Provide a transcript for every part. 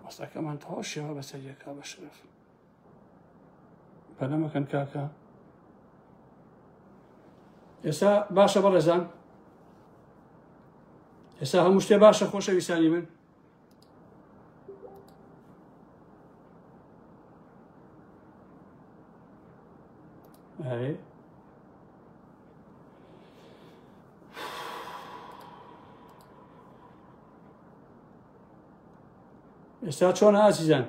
وەسەکەمان تەواو شێوە بەسەر یەکا بە شەرەف پەلەمەکەن کاکە ئێستا باشە بەڕێزان ئێستا هەموو شتێ باشە خۆشەویستانی من ئەرێ ئێستا چۆن ئازیزان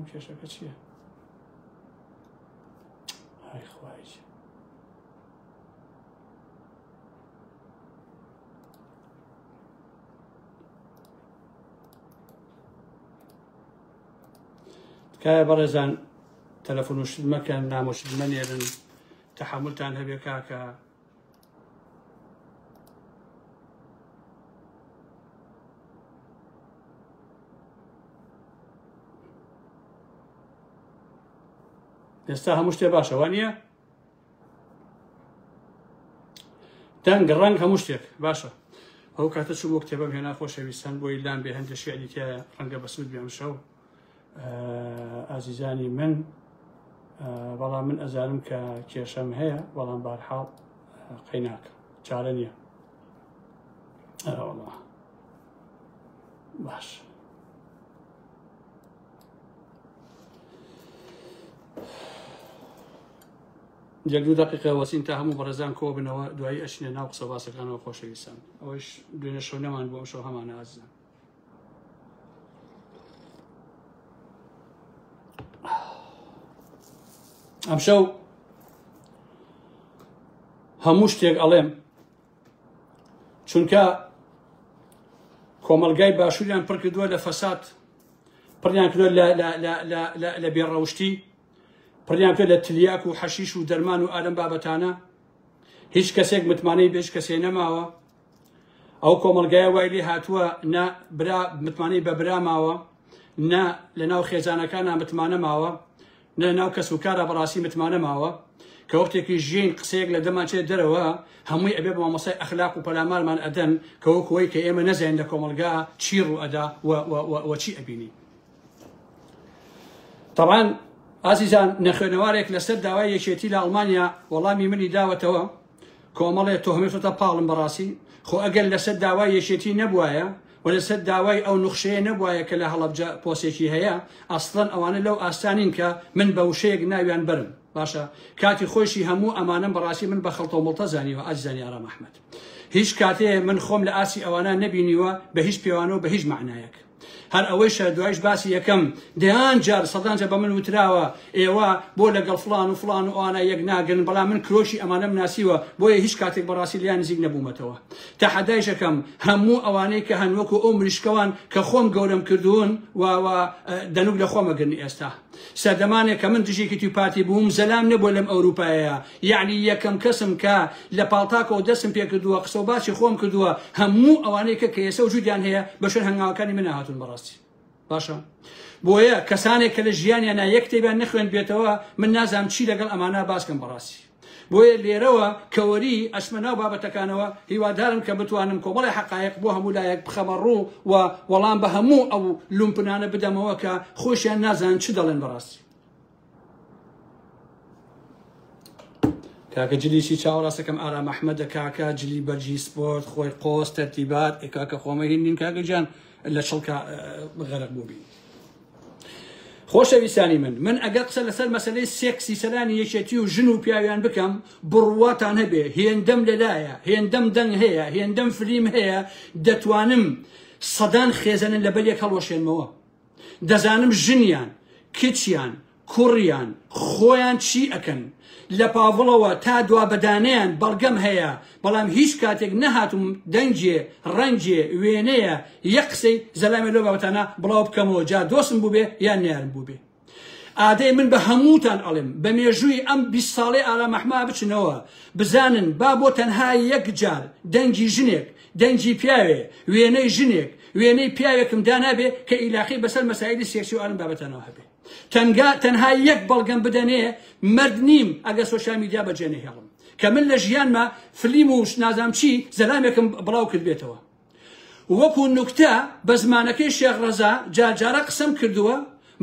کێشەکە چییە؟ ئای خوای تکایە بەڕێزان تەلەفۆن و شت مەکەن نامۆشت مەنێرن تەحەمولتان هەبێ کاکە ئێستا هەموو شتێ باشە وانە دەنگ ڕەنگ هەموو شتێک باشە ئەو کاتە چوو بۆ کتێبم هێنا خۆشەویستان بۆی لام بێ هەندێک شعری تایە ڕەنگە بەسوود بێم شەو ئازیزانی من بەڵام من ئەزانم کە کێشەم هەیە بەڵام بارحاڵ قەیناکە چارە نییە ئەرەوەڵا باش یەک دوو دقیقە وەسین تا هەموو بەڕێزان کۆ بنەوە دوایی ئەچینە ناو قسە باسەکانەوە خۆشەویستان ئەوەش دوێنێ شەو نەمان بۆ ئەم شەو هەمانە ئازیزان ئەمشەو هەموو شتێک ئەڵێم چونکە کۆمەلگای باشووریان پڕ کردووە لە فەساد پڕیان کردووە لە بێڕەوشتی پڕیان کرد لە تلیاک و حەشیش و دەرمان و ئالەم بابەتانە هیچ کەسێک متمانەی بێش کەسێ نەماوە ئەو کۆمەڵگایە وای لێ هاتووە نە برا متمانەی بە برا ماوە نە لە ناو خێزانەکانە متمانە ماوە نە ناو کەس و کارە بەڕاستی متمانە ماوە کە وەختێکی ژین قسەیەک لە دەمان چێت دەرەوە هەمووی ئەبێ بە مامۆستای ئەخلاق و پەلامارمان ئەدەن کە وەکوەی کە ئێمە نەزانین لە کۆمەڵگا چی ڕوو ئەدا و چی ئەبینی تەبعەن ئازیزان نەخوێنەوارێک لەسەر داوای یەکێتی لە ئەڵمانیا وەڵامی منی داوەتەوە کۆمەڵێ تۆهمەی خستە پاڵم بەڕاستی خۆ ئەگەر لەسەر داوای یەکێتی نەبوایە و لەسەر داوای ئەو نوخشەیە نەبوایە کە لە هەڵەبجە پۆسێکی هەیە ئەسڵەن ئەوانە لەو ئاستە نین کە من بە وشەیەک ناویان بەرم باشە کاتی خۆیشی هەموو ئەمانەم بەڕاستی من بە خەڵتە و مڵتە زانیوە ئازیزانی ئارام ئەحمەد هیچ کاتێ من خۆم لە ئاستی ئەوانە نەبینیوە بە هیچ پێوانە و بە هیچ مەعنایەک هەر ئەوەیشە دوایش باسی یەکەم دەیان جار سەدان جار بە من وتراوە ئێوە بۆ لەگەڵ فڵان و فڵان و ئەوانە یەک ناگرن بەڵام من کرۆکی ئەمانەم ناسیوە بۆیە هیچ کاتێک بەڕاستی لێیان نزیک نەبوومەتەوە تەحەدایش ئەکەم هەموو ئەوانەی کە هەن وەکو ئەو مریشکەوان کە خۆم گەورەم کردوون و و دەنوک لە خۆم ئەگرن ئێستا سەردەمانێک کە من دژی یەکێتی و پارتی بووم زەلام نەبووە لەم ئەوروپایەیا یەعنی یەکەم کەسم کە لە پاڵتاکەوە دەستم پێکردووە قسە و باسی خۆم کردووە هەموو ئەوانەی کە کە ئێستا وجودیان هەیە بە شوێن هەنگاوەکانی من هاتوون بەڕاستی باشە بۆیە کەسانێک کە لە ژیانیانە یەک کتێبیان نەخوێندبێتەوە من نازانم چی لەگەڵ ئەمانە باسکەم بەڕاستی بۆیە لێرەوە کەوەری ئەچمە ناو بابەتەکانەوە، هیوادارم کە بتوانم کۆمەڵێ حەقایق بۆ هەموو لایەک بخەمە ڕوو و وەڵام بە هەموو ئەو لومپنانە بدەمەوە کە خۆشیان نازانن چ دەڵێن بەڕاستی. کاکە جلی چی چاوەڕاستەکەم ئارام ئەحمەدە کاکە جلی بەرگی سپۆرت خۆی قۆز تەرتیبات ئێ کاکە خۆمە هین نین کاکە گیان لە چڵکە غەرق بووبین. خۆشەویستانی من من ئەگەر قسە لەسەر مەسەلەی سێکسی سەرانی یەکێتی و ژن و پیاویان بکەم بڕواتان هەبێ هێندەم لەلایە هێندەم دەنگ هەیە هێندەم فلیم هەیە دەتوانم سەدان خێزانن لەبەر یەک هەڵوەشێنمەوە دەزانم ژنیان کچیان کوڕیان خۆیان چی ئەکەن لە پاڤڵەوە تا دوا بەدانەیان بەڵگەم هەیە بەڵام هیچ کاتێک نەهاتوم دەنگێ ڕەنگێ وێنەیە یەک قسەی زەلامێ لەو بابەتانە بڵاو بکەمەوە جا دۆستم بووبێ یان نەیارم بووبێ ئادەی من بە هەمووتان ئەڵێم بە مێژووی ئەم 20 ساڵەی ئارام ئەحمە بچنەوە بزانن با بۆ تەنها یەک جار دەنگی ژنێک دەنگی پیاوێ وێنەی ژنێک وێنەی پیاوێکم دانابێ کە ئیلاقی بەسەر مەسایلی سێکسی و ئەم بابەتانەوە هەبێ تەنگا تەنها یەک بەڵگەم بدەنێ مەرد نیم ئەگەر سۆشیال میدیا بەجێ نەهێڵم. کە من لە ژیانما فلیم و نازام چی زەلامێکم بڵاو کردبێتەوە. وەکو نوکتە بە زمانەکەی شێخ ڕەزا جار جارە قسەم کردووە،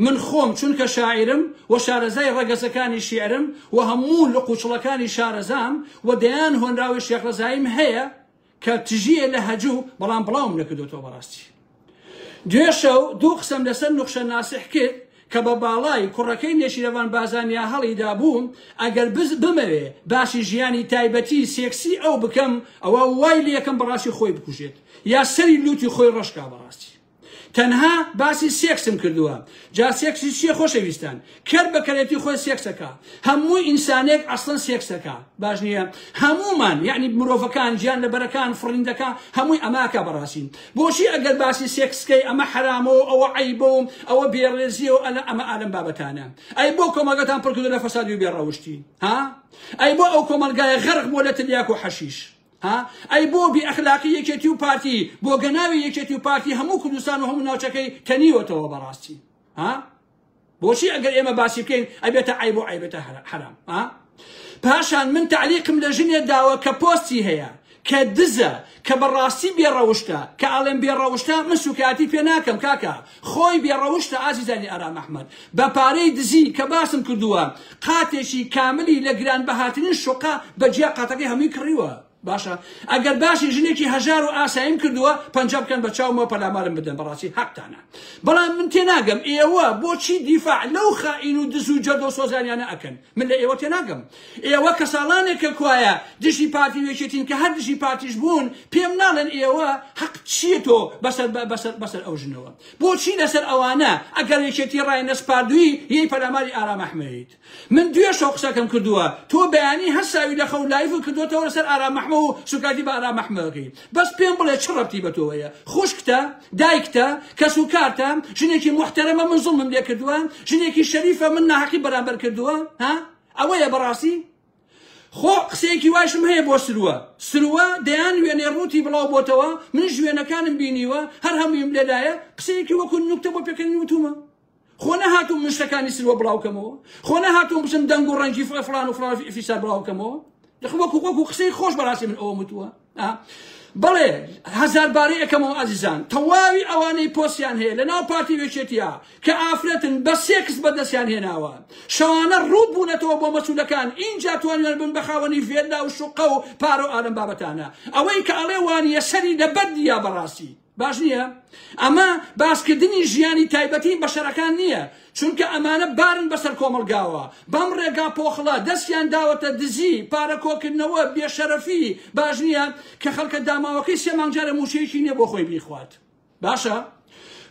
من خۆم چونکە شاعیرم و شارەزای ڕەگەزەکانی شیعرم و هەموو لق و چڵەکانی شارەزام و دەیان هۆنراوەی شێخ ڕەزاییم هەیە کە تژییە لە هەجوو بەڵام بڵاوم نەکردۆتەوە بەڕاستی. دوێشەو دوو قسەم لەسەر نوخشە ناسح کرد کە بە باڵای کوڕەکەی نێچیرەڤان بازانیا هەڵیدابوو، ئەگەر بز بمەوێ باسی ژیانی تایبەتی سێکسی ئەو بکەم ئەوا وای لێکەم بەڕاستی خۆی بکوژێت یا سەری لوتی خۆی ڕەشکا بەڕاستی تەنها باسی سێکسم کردووە جا سێکسی چیە خۆشەویستان کەر بە کەرێتی خۆی سێکسەکە هەموو ئینسانێک ئەسڵەن سێکسەکە باش نییە هەموومان یعنی مرۆڤەکان گیان لەبەرەکان فڕیندەکە هەمووی ئەماکە بەڕاستی بۆچی ئەگەر باسی سێکسکەی ئەمە حەرامە و ئەوە عەیبە و ئەوە بێڕێزیە و ئەلە ئەمە ئالەم بابەتانە ئەی بۆ کۆمەڵگەتان پڕ کردو لە فەسادی و بێڕەوشتی ها ئەی بۆ ئەو کۆمەڵگایە غەرق بووە لە تلیاک و حەشیش ها ئەی بۆ بی ئەخلاقی یەکێتی و پارتی بۆ گەناوی یەکێتی و پارتی هەموو کوردستان و هەموو ناوچەکەی تەنیوەتەوە بەڕاستی ها بۆچی ئەگەر ئێمە باسی بکەین ئەبێتە عەیب و عەیبێتە حەرام ها پاشان من تعلیقم لە ژنێ داوە کە پۆستی هەیە کە دزە کە بەڕاستی بێڕەوشتە کە ئاڵێم بێڕەوشتە من سوکایەتی پێ ناکەم کاکە خۆی بێڕەوشتە ئازیزانی ئارام ئەحمەد بە پارەی دزی کە باسم کردووە قاتێکی کاملی لە گرانبەهاترین شوقە بە جیا قاتەکەی هەمووی کڕیوە باشە ئەگەر باسی ژنێکی هەژار و ئاساییم کردووە پەنجە بکەن بە چاومەوە پەلامارم بدەن بەڕاستی حەقتانە بەڵام من تێناگەم ئێوە بۆچی دیفاع لەو خائین و دز و جەردە و سۆزانیانە ئەکەن من لە ئێوە تێناگەم ئێوە کە ساڵانێکە کوایە دژی پارتی و یەکێتین کە هەر دژی پارتیش بوون پێم ناڵێن ئێوە حەق چییە تۆ بەسەر بەسەر بەسەر ئەو ژنەوە بۆچی لەسەر ئەوانە ئەگەر یەکێتی ڕای نەسپاردووی یەی پەلاماری ئارام ئەحمەیت من دوێ شەو قسەکەم کردووە تۆ بەیانی هەستاوی لە خەو لایڤ کردووەتەوە لەسەر ئارام ئەحمە و سوکایەتی بە ئارام ئەحمەکەی بەس پێم بڵێ چ ڕەبتی بە تۆوەیە خوشکتە دایکتە کەس و کارتە ژنێکی موحتەرەمە من زوڵمم لێ کردووە ژنێکی شەریفە من ناحەقی بەرامبەر کردووە ها ئەوەیە بەڕاستی خۆ قسەیەکی واشم هەیە بۆ سروە سروە دەیان وێنەی ڕووتی بڵاو بۆتەوە منیش وێنەکانم بینیوە هەر هەموویم لەلایە قسەیەکی وەکو نوکتە بۆ پێکەنین وتومە خۆ نەهاتووم من شتەکانی سروە بڵاو کەمەوە خۆ نەهاتووم بچم دەنگ و ڕەنگی فڵان و فڵان فیسار بڵاو کەمەوە وەکو وەکو قسەی خۆش بەڕاستی من ئەوەم وتووە بەڵێ هەزار بارەی ئەکەمەوە ئازیزان تەواوی ئەوانەی پۆستیان هەیە لە ناو پارتی وێکێتیا کە ئافرەتن بە سێکس بەدەستیان هێناوە شەوانە ڕووت بوونەتەوە بۆ مەسولەکان ئینجا توانیان بن بە خاوەنی ڤێلا و شوقە و پارە و ئالەم بابەتانە ئەوەی کە ئەڵێ وانیە سەری لە بەردیا بەڕاستی باش نییە؟ ئەمە باسکردنی ژیانی تایبەتی بەشەرەکان نییە، چونکە ئەمانە بارن بەسەر کۆمەڵگاوە، بەم ڕێگا پۆخڵە دەستیان داوەتە دزی، پارە کۆکردنەوە، بێشەرەفی، باش نییە کە خەڵکە داماوەکەی سێ مانگ جارێ موچەیەکی نییە بۆ خۆی بیخوات. باشە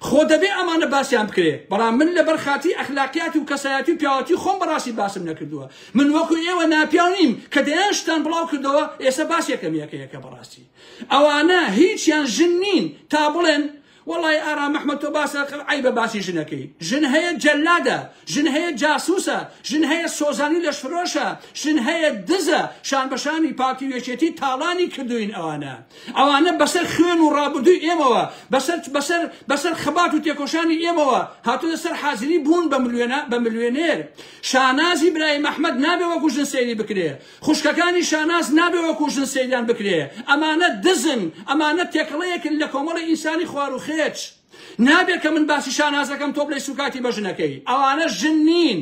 خۆ دەبێ ئەمانە باسیان بکرێ، بەڵام من لەبەر خاتری ئەخلاقیات و کەسایەتی و پیاوەتی خۆم بەڕاستی باسم نەکردووە، من وەکو ئێوە ناپیاو نیم کە دەیان شتان بڵاو کردەوە ئێستا باسێکەم یەکە یەکە بەڕاستی. ئەوانە هیچیان ژن نین تا بڵێن وەڵای ئارام ئەحمەد تۆ باسە عەیبە باسی ژنەکەی ژن هەیە جەلادە ژن هەیە جاسوسە ژن هەیە سۆزانی لەشفرۆشە ژن هەیە دزە شان بەشانی پارتی و یەکێتی تاڵانی کردوین ئەوانە ئەوانە بەسەر خوێن و ڕابردووی ئێمەوە بەسەر بەسەر بەسەر خەبات و تێکۆشانی ئێمەوە هاتوونە سەر حازری بوون بە ملیۆنە بە ملیۆنێر شانازی برایم ئەحمەد نابێ وەکو ژن سەیری بکرێ خوشکەکانی شاناز نابێ وەکو ژن سەیریان بکرێ ئەمانە دزن ئەمانە تێکەڵەیەکن لە کۆمەڵی ئینسانی خواروخێچ نابێ کە من باسی شانازەکەم تۆ بڵێی سوکاتی بە ژنەکەی ئەوانە ژن نین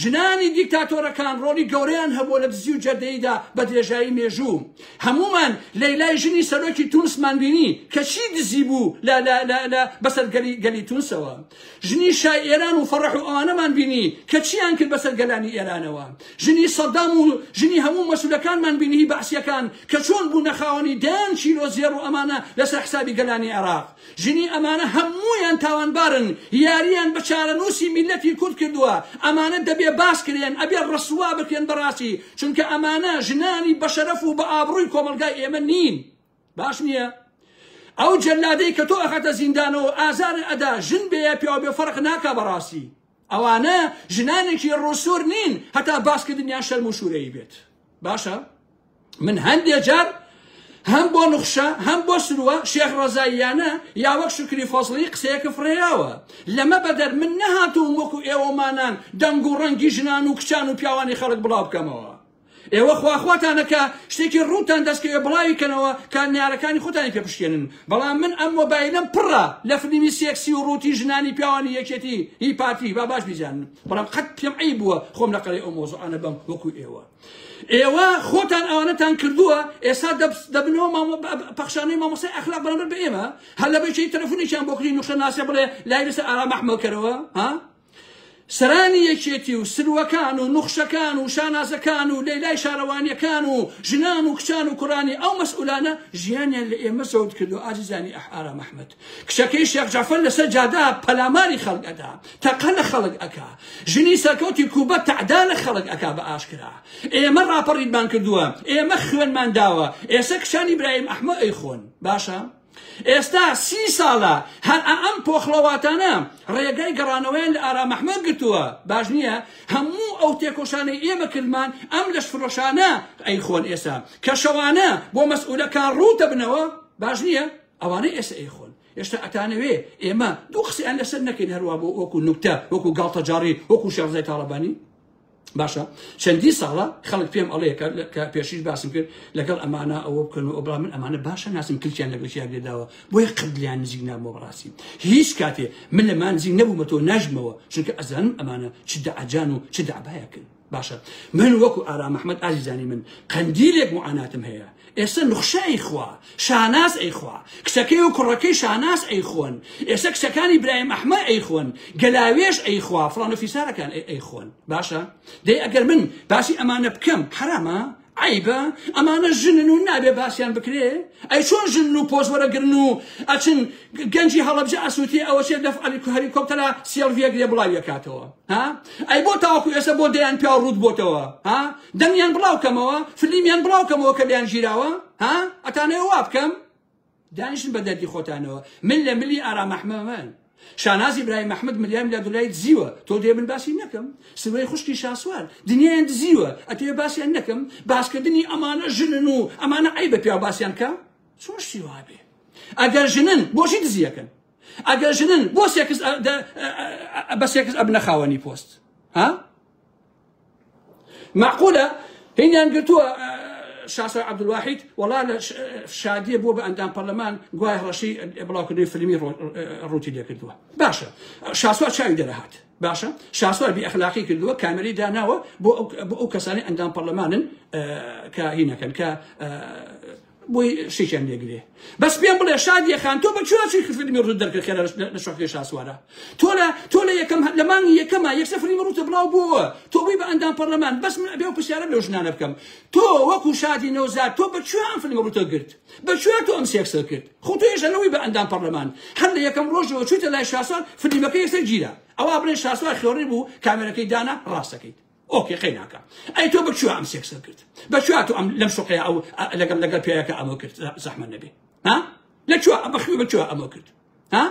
ژنانی دیکتاتۆرەکان ڕۆڵی گەورەیان هەبووە لە دزی و جەردەییدا بە درێژایی مێژوو هەموومان لەیلای ژنی سەرۆکی تونسمان بینی کە چی دزی بوو لە لە لە لە بەسەر گەلی گەلی تونسەوە ژنی شای ئێران و فەڕح و ئەوانەمان بینی کە چیان کرد بەسەر گەلانی ئێرانەوە. ژنی سەدام و ژنی هەموو مەسولەکانمان بینی هی بەعسیەکان کە چۆن بوونە خاوەنی دەیان کیلۆ زێڕ و ئەمانە لەسەر حسابی گەلانی عێراق. ژنی ئەمانە هەموویان تاوانبارن یاریان بە چارەنووسی میللەتی کورد کردووە. ئەمانە دەبێ باس کرێن ئەبێ ڕسوا بکرێن بەڕاستی چونکە ئەمانە ژنانی بەشەرەف و بە ئابڕووی کۆمەڵگای ئێمە نین. باش نییە ئەو جەلادەی کە تۆ ئەخاتە زیندانەوە ئازارت ئەدا ژن بێ یا پیاو بێ فەرق ناکا بەڕاستی ئەوانە ژنانێکی ڕوسور نین هەتا باسکردنیان شەرم و شورەیی بێت باشە من هەندێ جار هەم بۆ نوخشە هەم بۆ سروە شێخ ڕەزاییانە یا وەک شکری فەزڵی قسەیەکە فڕێیاوە لەمە بەدەر من نەهاتووم وەکو ئێوەمانان دەنگ و ڕەنگی ژنان و کچان و پیاوانی خەڵک بڵاو بکەمەوە. ئێوە خواخواتانە کە شتێکی ڕووتان دەستکەوێ بڵاوی کەنەوە کە نارەکانی خۆتانی پێ بشکێنن بەڵام من ئەم مۆبایلم پڕە لە فلیمی سێکسی و ڕووتی ژنانی پیاوانی یەکێتی هی پارتی با باش بیزانن بەڵام قەت پێم عەیب بووە خۆم لە قەرەی ئەو مۆزوعانە بەم وەکو ئێوە ئێوە خۆتان ئەوانەتان کردووە ئێستا دەبنەوە پەخشانەی مامۆستای ئەخلاق بەرامبەر بە ئێمە هەر لە بەشی تەلەفۆنێکیان بۆ کردی نوخشە ناسێ بڵێ لای لەسەر ئارام ئەحمەد کەرەوە ها سەرانی یەکێتی و سروەکان و نوخشەکان و شانازەکان و لەیلای شارەوانیەکان و ژنان و کچان و کوڕانی ئەو مەسئولانە ژیانیان لە ئێمە زەوت کردو ئازیزانی ئارام ئەحمەد کچەکەی شێخ جەعفەر لەسەر جادە پەلاماری خەڵک ئەدا تەقە لە خەڵک ئەکا ژنی سەرکەوتی کوبە تەعدا لە خەڵک ئەکا بە ئاشکرا ئێمە ڕاپەڕینمان کردووە ئێمە خوێنمان داوە ئێستا کچانی برایم ئەحمە ئەیخۆن باشە ئێستا سی ساڵە هەر ئەم پۆخڵەواتانە ڕێگای گەڕانەوەیان لە ئارام ئەحمەد گرتووە باش نییە هەموو ئەو تێکۆشانەی ئێمە کردمان ئەم لەشفرۆشانە ئەیخۆن ئێستا کە شەوانە بۆ مەسئولەکان ڕووتەبنەوە باش نییە ئەوانەی ئێستا ئەیخۆن ئێشتا ئەتانەوێ ئێمە دوو قسەیان لەسەر نەکەین هەروا بۆ وەکو نوکتە وەکو گاڵتەجاڕی وەکو شێخزای تاڵەبانی باشە چەندی ساڵە خەڵک پێم ئەڵێ کە پێشیش باسم کرد لەگەڵ ئەمانە ئەوە بکەن و ئەوبڵا من ئەمانە باشە ناسم کلکیان لەگەڵ چیا گرێداوە بۆیە قەت لیان نزیک نابمەوە بەڕاستی هیچ کاتێ من لەمان نزیک نەبوومەتەوە ناژمەوە چونکە ئەزانم ئەمانە چ دەعجان و چ دەعبایەکن باشە من وەکو ئارام ئەحمەد ئازیزانی من قەندیلێک معاناتم هەیە ئێستا نوخشە ئەیخوا شاناز ئەیخوا کچەکەی و کوڕەکەی شاناز ئەیخۆن ئێستا کچەکانی برایم ئەحمە ئەیخۆن گەلاوێژ ئەیخوا فڵان و فیسارەکان ئەیخۆن باشە دەی ئەگەر من باسی ئەمانە بکەم حرامە عیبە ئەمانە ژنن و نابێ باسیان بکرێ ئەی چۆن ژنن و پۆز وەرەگرن و ئەچن گەنجی هەڵەبجە ئەسووتێ ئەوە چێ لەف هەلیکۆپتەرە سێڵڤیەک لێ بڵاویەکاتەوە ها ئەی بۆ تاوەکو ئێستا بۆ دەیان پیاو ڕووت بۆتەوە ها دەنگیان بڵاو کەمەوە فلیمیان بڵاو کەمەوە کە لیان گیراوە ها ئەتانەوە وا بکەم دانیشن بە دەردی خۆتانەوە من لە ملی ئارام ئەحمەمەن شانازی برایم ئەحمەد ملیار ملیار دۆلاری دزیوە تۆ دێ من باسی نەکەم سروەی خوشکی شاسوار دنیایان دزیوە ئەتەوێ باسیان نەکەم باسکردنی ئەمانە ژنن و ئەمانە عەیبە پیاو باسیان کە چۆن شتی وابێ ئەگەر ژنن بۆچی دزیەکەن ئەگەر ژنن بۆ سێکس بە سێکس ئەبنە خاوەنی پۆست ها معقولە هینیان گرتووە شاسوار عەبدولواحید وەڵا لە شادیە بووە بە ئەندام پەرلەمان گوای هەڕەشەی بڵاوکردنەوەی فیلمی ڕووتی لێکردووە باشە شاسوار چاوی دەرەهات باشە شاسوار بی ئەخلاقی کردووە کامێرەی داناوە بۆ ئەو کەسانی ئەندام پەرلەمانن کە هینەکەن کە بۆی شتێکیان لێگرێ بەس پێم بڵێ شادیە خان تۆ بە کوێ چووی فیلمی ڕووت دەرکرد خێرا لە شۆخی شاسوارە تۆ لە تۆ لە یەکەم لە مانگی یەکەمە یەکسەر فیلمی ڕووتە بڵاو بووە تۆ بووی بە ئەندام پەرلەمان بەس من ئەبێ ئەو پرسیارە لەو ژنانە بکەم تۆ وەکو شادی نەوزاد تۆ بە کوێ ئەم فیلمی ڕووتە گرت بە کوێ تۆ ئەم سێکسە کرد خۆ تۆ هێشتا نەبووی بە ئەندام پەرلەمان هەر لە یەکەم ڕۆژەوە چوویتە لای شاسوار فیلمەکە یەکسەر گیرا ئەوە بڵێن شاسوار خێڕی بوو کامێرەکەی دانا ڕاستەکەیت ئۆکەی قەیناکە ئەی تۆ بە کوێ ئەم سێکسە کرد بە کوێ تۆ ئەم لەم شوقەیە ئەو لەگەڵ لەگەڵ پیاوەکە ئەمە کرد زەحمەت نەبێ ها لە کوێ بە خوێ بە کوێ ئەمە کرد ها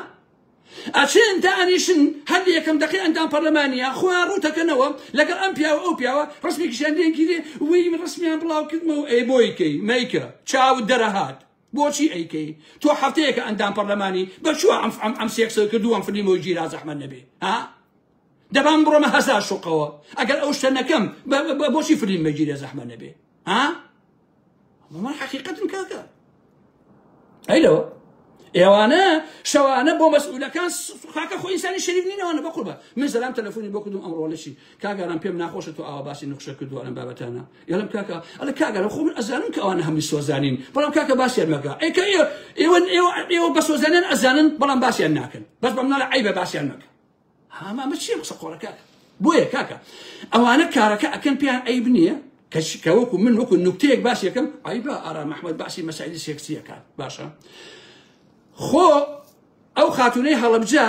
ئەچن دانیشن هەر لە یەکەم دەقی ئەندام پەرلەمانیە خۆیان ڕووتەکەنەوە لەگەڵ ئەم پیاوە ئەو پیاوە ڕسمێکیشیان لێگیرێ وی ڕسمیان بڵاو کردمەوە ئەی بۆیکەی مەیکە چاوت دەرەهات بۆچی ئەیکەی تۆ هەفتەیەکە ئەندام پەرلەمانی بە کوێ ئەم ئەم ئەم سێکسە کردو ئەم فلیمەوە گیرا زەحمەت نەبێ ها دەبام بڕۆمە هەزار شوقەوە ئەگەر ئەو شتە نەکەم بۆچی فلیم مەگیرێ زەحمە نەبێ ها ئەمە حەقیقەتن کاکە ئەی لەوە ئێوانە شەوانە بۆ مەسئولەکان خاکە خۆ ئینسانی شەریف نینەوانە بە قوربە من زەلام تەلەفۆنی بۆ کردم ئەمڕۆ لەشی کاگاران پێم ناخۆشە تۆ ئاوا باسی نوخشە کردو ئەم بابەتانە یاڵم کاکە ئەڵێ کاگارم خۆ من ئەزانم کە ئەوانە هەمووی سۆزانین بەڵام کاکە باسیان مەکە ئەی کە ئێوە ئێوە ئێوە بە سۆزانیان ئەزانن بەڵام باسیان ناکەن بەس بەم ناڵێ عەیبە باسیان مەکە هاما مە چیە قسە قۆڕە کاکە بۆیە کاکە ئەوانە کارەکە ئەکەن پێیان عیب نییە کە وەکو من وەکو نوکتەیەک باس یەکەم عیبە ئارام ئەحمەد باسی مەسایلی سێکسیەکان باشە خۆ ئەو خاتونەی هەڵەبجە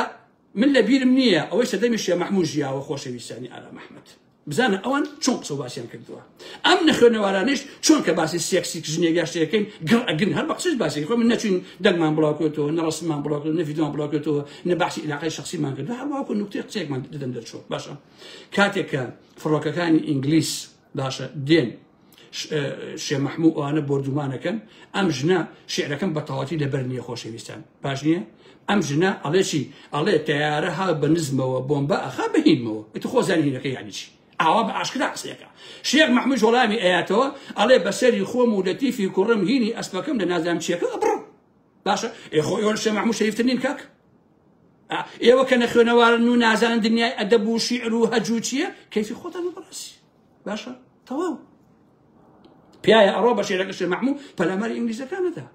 من لە بیرم نییە ئەوەی سەردەمی شێ مەحموو ژیاوە خۆشەویستانی ئارام ئەحمەد بزانە ئەوان چۆن قسە باسیان کردووە ئەم نەخوێنەوارانەش چۆن کە باسی سێکسی ژنێک یا شتێکەکەین گڕ ئەگرن هەر بە قسەش باسی خۆ من نەچوین دەنگمان بڵاو کردەوە نە ڕسممان بڵاو کردەوە نە ڤیدیۆمان بڵاو کردەوە نە باسی علاقەی شخصیمان کردووە هەر واکو نوکتەی قسەیەکمان دەدەم دەرچوو باشە کاتێک کە فڕۆکەکانی ئینگلیس باشە دێن شێ مەحموو ئەوانە بۆردومانەکەن ئەم ژنە شعرەکەم بە تەواتی لەبەر نییە خۆشەویستان باش نییە ئەم ژنە ئەڵێ چی ئەڵێ تەیارە ها بە نزمەوە بۆمبە ئەخا بەهینمەوە ئەتو خۆزانی هینەکە یعنی چی؟ ئاوا بە ئاشکرا قسەیەکە. شێخ مەحموود وەڵامی ئەیاتەوە ئەڵێ بەسەری خۆم و لەتیفی کوڕم هینی ئەسپەکەم لە نازانم چیەکە ئەبڕم. باشە ئێ خۆ ئێوە لە شێخ مەحموود شەریفتر نین کاک؟ ئێوە کە نەخوێنەوارن و نازانن دنیای ئەدەب و شیعر و هەجوو چییە، کەیفی خۆتان بەڕاستی. باشە تەواو پیایە ئەڕۆ بە شێرەکە شێخ مەحموو پەلاماری ئینگلیزەکانەدا.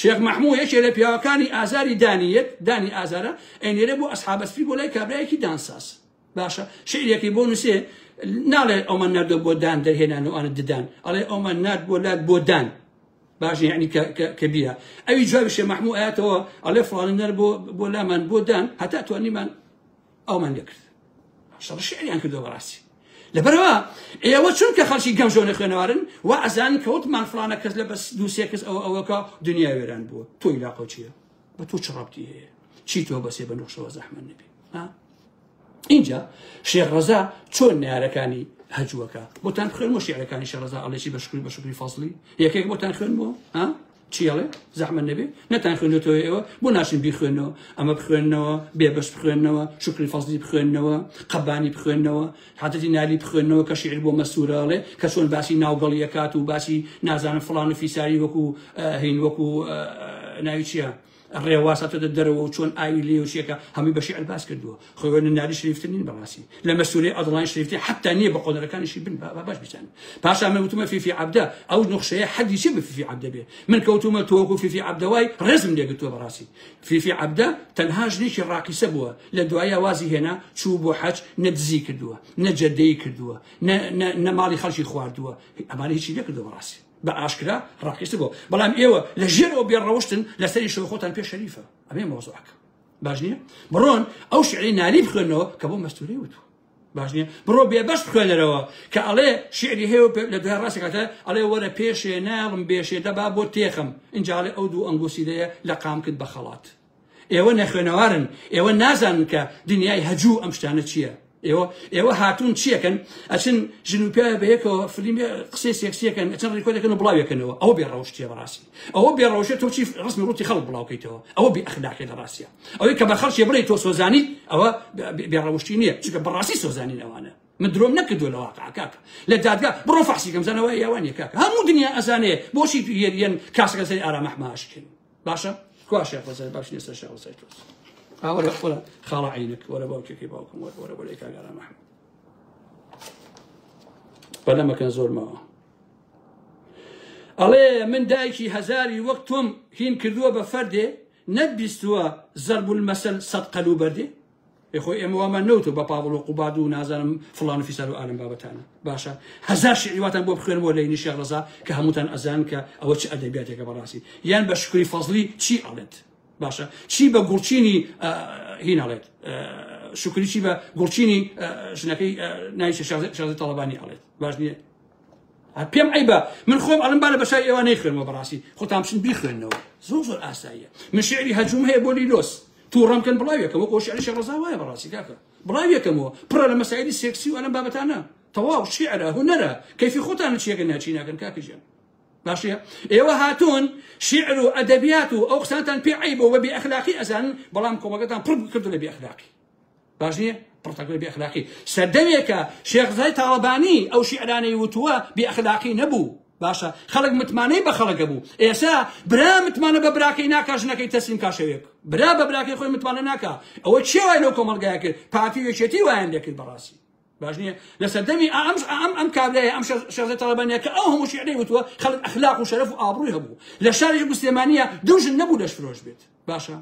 شێخ مەحموو یەکێ لە پیاوەکانی ئازاری دانیەت دانی ئازارە ئەینێرێ بۆ ئەسحابە سپی بۆ لای کابرایەکی دانساز. باشە شعرێکی بۆ نووسێ ناڵێ ئەومان ناردۆ بۆ دان دەرهێنان و ئەوانە ددان، ئەڵێ ئەومان نارد بۆ لات بۆ دان. باش یعنی کە بیە ئەوی جوابی شێخ مەحموو ئاەتەوە ئەڵێ فڵانی نەر بۆ لامان بۆ دان هەتا توانیمان ئەومان لێکرد. شەڕ شعریان کردەوە بەڕاستی. لەبەرەوە ئێوە چونکە خەڵکی گەمژۆ نەخوێنەوارن و ئەزانن کە وتمان فڵانە کەس لە بەس دوو سێ کەس ئەوە ئەوەکە دنیا وێران بووە. تۆی لاقەو چییە؟ بە تۆ چ ڕەبتی هەیە؟ چی تۆ بەسێ بە نوخشەوە زەحمەت نەبی؟ ها؟ اینجا شێخ ڕەزا چۆن نارەکانی هەجووەکە بۆتان بخوێنمەوە؟ شیعرەکانی شێخ ڕەزا ئەڵێ چی بە شکری بە شکری فەزلی یەکێک بۆتان خوێنمەوە؟ ها؟ چی ئەڵێ؟ زەحمەت نەبێ نەتان خوێندوتەوە ئێوە بۆ ناشن بیخوێنەوە؟ ئەمە بخوێنەوە، بێبەش بخوێنەوە، شکری فەزلی بخوێنەوە، قەبانی بخوێنەوە، حەزرەتی نالی بخوێنەوە کە شیعر بۆ مەسوورە ئەڵێ کە چۆن باسی ناوگەڵیەکات و باسی نازانم فڵان و فیساری وەکو هین وەکو ناوی چییە؟ ڕێواس هاتۆتە دەرەوە و چۆن ئاوی لێ و چیەکە هەمووی بە شیعر باس کردووە. خۆی لە نالی شریفتر نین بەڕاستی، لە مەسوورەی ئەدڵان شریفتر حتا نییە بە قۆنەرەکانیشی بن با باش بیزانن. پاشان من وتومە فیفی عەبدە ئەو نوخشەیە حەدی چی بە فیفی عەبدە بێ؟ من کەوتومە تۆ وەکو فیفی عەبدە وای ڕێزم لێگرتووە بەڕاستی. فیفی عەبدە تەنها ژنێکی ڕاقیسە بووە، لە دوایە وازی هێنا چوو بۆ حەج، نە دزی کردووە، نە جەدەی کردووە، نە ماڵی خەڵکی خواردووە، ئەمانە هیچی نەکردووە بەڕاستی. بە ئاشکرا ڕاقیسە بووە. بەڵام ئێوە لە ژێرەوە بێڕەوشتن، لەسەری شەو خۆتان پێ شەریفە. ئەمەیە مەوزوعەکە. باش نییە؟ بڕۆن ئەو شعری نالی بخوێنەوە کە بۆ مەستورەی وتووە. باش نییە؟ بڕۆ بێبەش بخوێنەرەوە کە ئەڵێ شعری هەیە و لە دوای ڕاستێکاتە ئەڵێ وەرە پێشێ ناڵم بێشێ دەبا بۆ تێخم، اینجا ئەڵێ ئەو دوو ئەنگوسیلەیە لە قام کرد بە خەڵات. ئێوە نەخوێنەوارن، ئێوە نازانن کە دنیای هەجوو ئەم شتانە چییە. ئێوە هاتوون چیەکەن؟ ئەچن ژن و پیاوە بەیەکەوە فلیمی قسەی سێکسیەکەن، ئەچن ڕیکۆردەکەن و بڵاویەکەنەوە. ئەوە بێڕەوشتیە بەڕاستی. ئەوە بێڕەوشتیە تۆ چی ڕسمی ڕووتی خەڵک بڵاوکەیتەوە. ئەوە بێ ئەخلاقیە لە ڕاستیە. ئەوەی کە بە خەڵکی بڵێ تۆ سۆزانیت ئەوە بێڕەوشتی نییە، چونکە بەڕاستی سۆزانین ئەوانە. من درۆم نەکردووە لە واقع کاکە. لە دادگا بڕۆ فەحسی کەم زانەوە یاوانیە کاکە. هەموو دنیا ئەزانێ بۆچی یەن کاسەکە سەری ئارام ئەحمە ئاشکێن. باشە کوا شێخ ڕەزای باش نییە سەر شێخ ڕەزای تۆز. وەرە وەرە خاڵە عینک، وەرە باوکێکی باوکم، وەرە وەرە وەرە کاک ئارام ئەحمەد. بەلەمەکەن زۆر ماوە. ئەڵێ من دایکی هەزاری وەک تۆم هین کردووە بە فەردێ، نەتبیستووە زەرب المەسەل سەد قەل و بەردێ. ئێ خۆی ئێمە وامان نەوتوە بە پاڤڵ و قوباد و نازانم فڵان و فیسار و ئالم بابەتانە. باشە هەزار شعری واتان بۆ بخوێنمەوە لەینی شێخ ڕەزا کە هەمووتان ئەزان کە ئەوە چ ئەدەبیاتێکە بەڕاستی، یان بە شکری فەزلی چی ئەڵێت. باشە چی بە گوڵچینی هین ئەڵێت، شکری چی بە گوڵچینی ژنەکەی ناوی شازدە تاڵەبانی ئەڵێت. باش نییە؟ پێم عیبە من خۆم ئەڵم با لە بەشای ئێوە نەیخوێنمەوە بەڕاستی، خۆتان بچن بیخوێننەوە. زۆر زۆر ئاساییە. من شعری هەجوم هەیە بۆ لیلۆس، تووڕەم کەن بڵاویەکەم وەکو شعری شێخ ڕەزا وایە بەڕاستی کاکە، بڵاویەکەمەوە پڕە لە مەسایلی سێکسی و ئەلەم بابەتانە. تەواو شعرە، هونەرە، کەیفی خۆتانە چیەکەن ناچی ناکەن کاکە گیان. باشە ئێوە هاتوون شعر و ئەدەبیات و ئەو قسانتان پێ عەیبە و بە بێ ئەخلاقی ئەزانن، بەڵام کۆمەڵگەتان پڕ کردو لە بێ ئەخلاقی. باش نییە؟ پڕتەکە بێ ئەخلاقی. سەردەمێکە شێخ ڕەزای تاڵەبانی ئەو شیعرانەی وتووە بێ ئەخلاقی نەبوو. باشە خەڵک متمانەی بە خەڵکە بوو. ئێسا برا متمانە بە براکەی ناکا، ژنەکەی تەسلیم کاشەوێک. برا بە براکەی خۆی متمانە ناکا. ئەوە چێ وای لەو کۆمەڵگایە کرد؟ پارتی و یەکێتی وایان لێکرد بەڕاستی. باش نییە؟ لە سەردەمی ئەم کابرایە، ئەم شێخ تاڵەبانیە کە ئەو هەموو شیعرەی وتووە، خەڵک ئەخلاق و شەرەف و ئابڕووی هەبوو. لە شاری سلێمانیە دوو ژن نەبوو لەش فرۆش بێت. باشە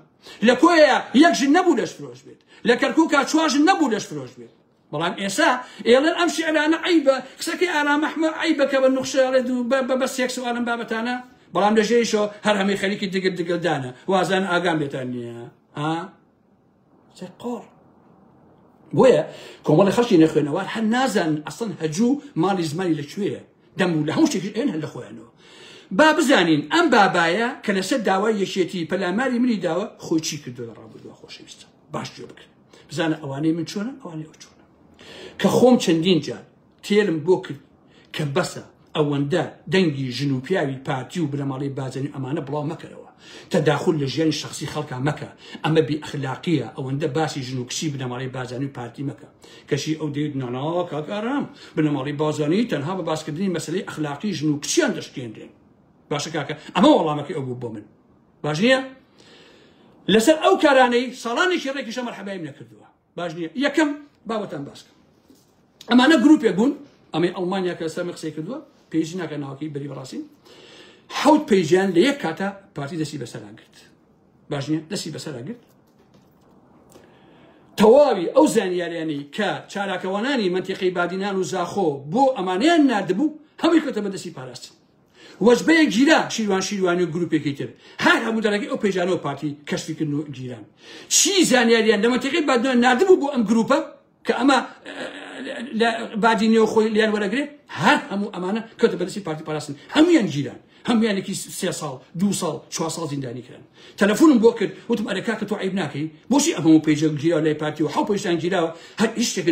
لە کۆیە یەک ژن نەبوو لەش فرۆش بێت، لە کەرکووکا چوار ژن نەبوو لەش فرۆش بێت. بەڵام ئێسا ئێڵێن ئەم شیعرانە عەیبە، قسەکەی ئارام ئەحمە عەیبە کە بە نوخشە ئەڵێت و بە سێکس و ئالەم بابەتانە، بەڵام لە ژێریشەوە هەر هەمووی خەریکی دگل دگلدانە، وازان ئاگام لێتان نییە. ها؟ سێ قۆڕ. بۆیە کۆمەڵی خەڵکی نەخوێنەوار هەر نازانن ئەسڵەن هەجوو ماڵی زمانی لەکوێیە، دەم و لە هەموو شتێکیش ئێن هەر لە خۆیانەوە. با بزانین ئەم بابایە کە لەسەر داوای یەکێتی پەلاماری منی داوە خۆی چی کردو لە ڕابردووە. خۆشەویستە باش گوێ بگرن، بزانە ئەوانەی من چۆنە ئەوانەی ئەو چۆنە. کە خۆم چەندین جار تێلم بۆ کرد کە بەسە ئەوەندە دەنگی ژن و پیاوی پارتی و بنەماڵەی بارزانی و ئەمانە بڵاو مەکەرەوە. تەداخول لە ژیانی شەخسی خەڵکا مەکە. ئەمە بی ئەخلاقیە. ئەوەندە باسی ژن و کچی بنەماڵەی بارزانی و پارتی مەکە. کەچی ئەو دەیوت نا نا کاک ئارام بنەماڵەی بارزانی تەنها بە باسکردنی مەسەلەی ئەخلاقی ژن و کچیان دەشکێنرێن. باشە کاکە ئەمە وەڵامەکەی ئەو بوو بۆ من. باش نییە؟ لەسەر ئەو کارانەی ساڵانێکی ڕێکیشە مەرحەبایم نەکردووە. باش نییە؟ یەکەم بابەتان باسکەم. ئەمانە گروپێک بوون ئەمەی ئەڵمانیا کە سەر قسەی کردووە پێویستی ناکە ناوەکەی بەری بەڕاستی حەوت page یان لە یەک کاتە پارتی دەستی بەسەرا گرت. باش نییە؟ دەستی بەسەرا گرت. تەواوی ئەو زانیاریانەی کە چالاکەوانانی مەنتیقەی بادینان و زاخۆ بۆ ئەمانەیان ناردبوو هەمووی کەوتە بەدەستی پاراستن. وەجبەیەک گیرا شیروان شیروانی و گروپێکی تر هەر هەموو دەرەکەی ئەو page انەوە پارتی کەشفی کردن و گیران. چی زانیاریان لە مەنتیقەی بادینان ناردبوو بۆ ئەم گروپە کە ئەمە لە بادینیەوە خۆی لیان وەرەگرێ، هەر هەموو ئەمانە کەوتە بەدەستی پارتی پاراستن. هەمویان گیران، هەمویانێکی 3 ساڵ 2 ساڵ 4 ساڵ زیندانی کران. تەلەفۆنم بۆ کرد وتم ئەرێ کاکە تۆ عیب ناکەی بۆچی ئەم هەموو page ە گیراوە لای پارتی و حەو page تان گیراوە هەر هیچ شتێک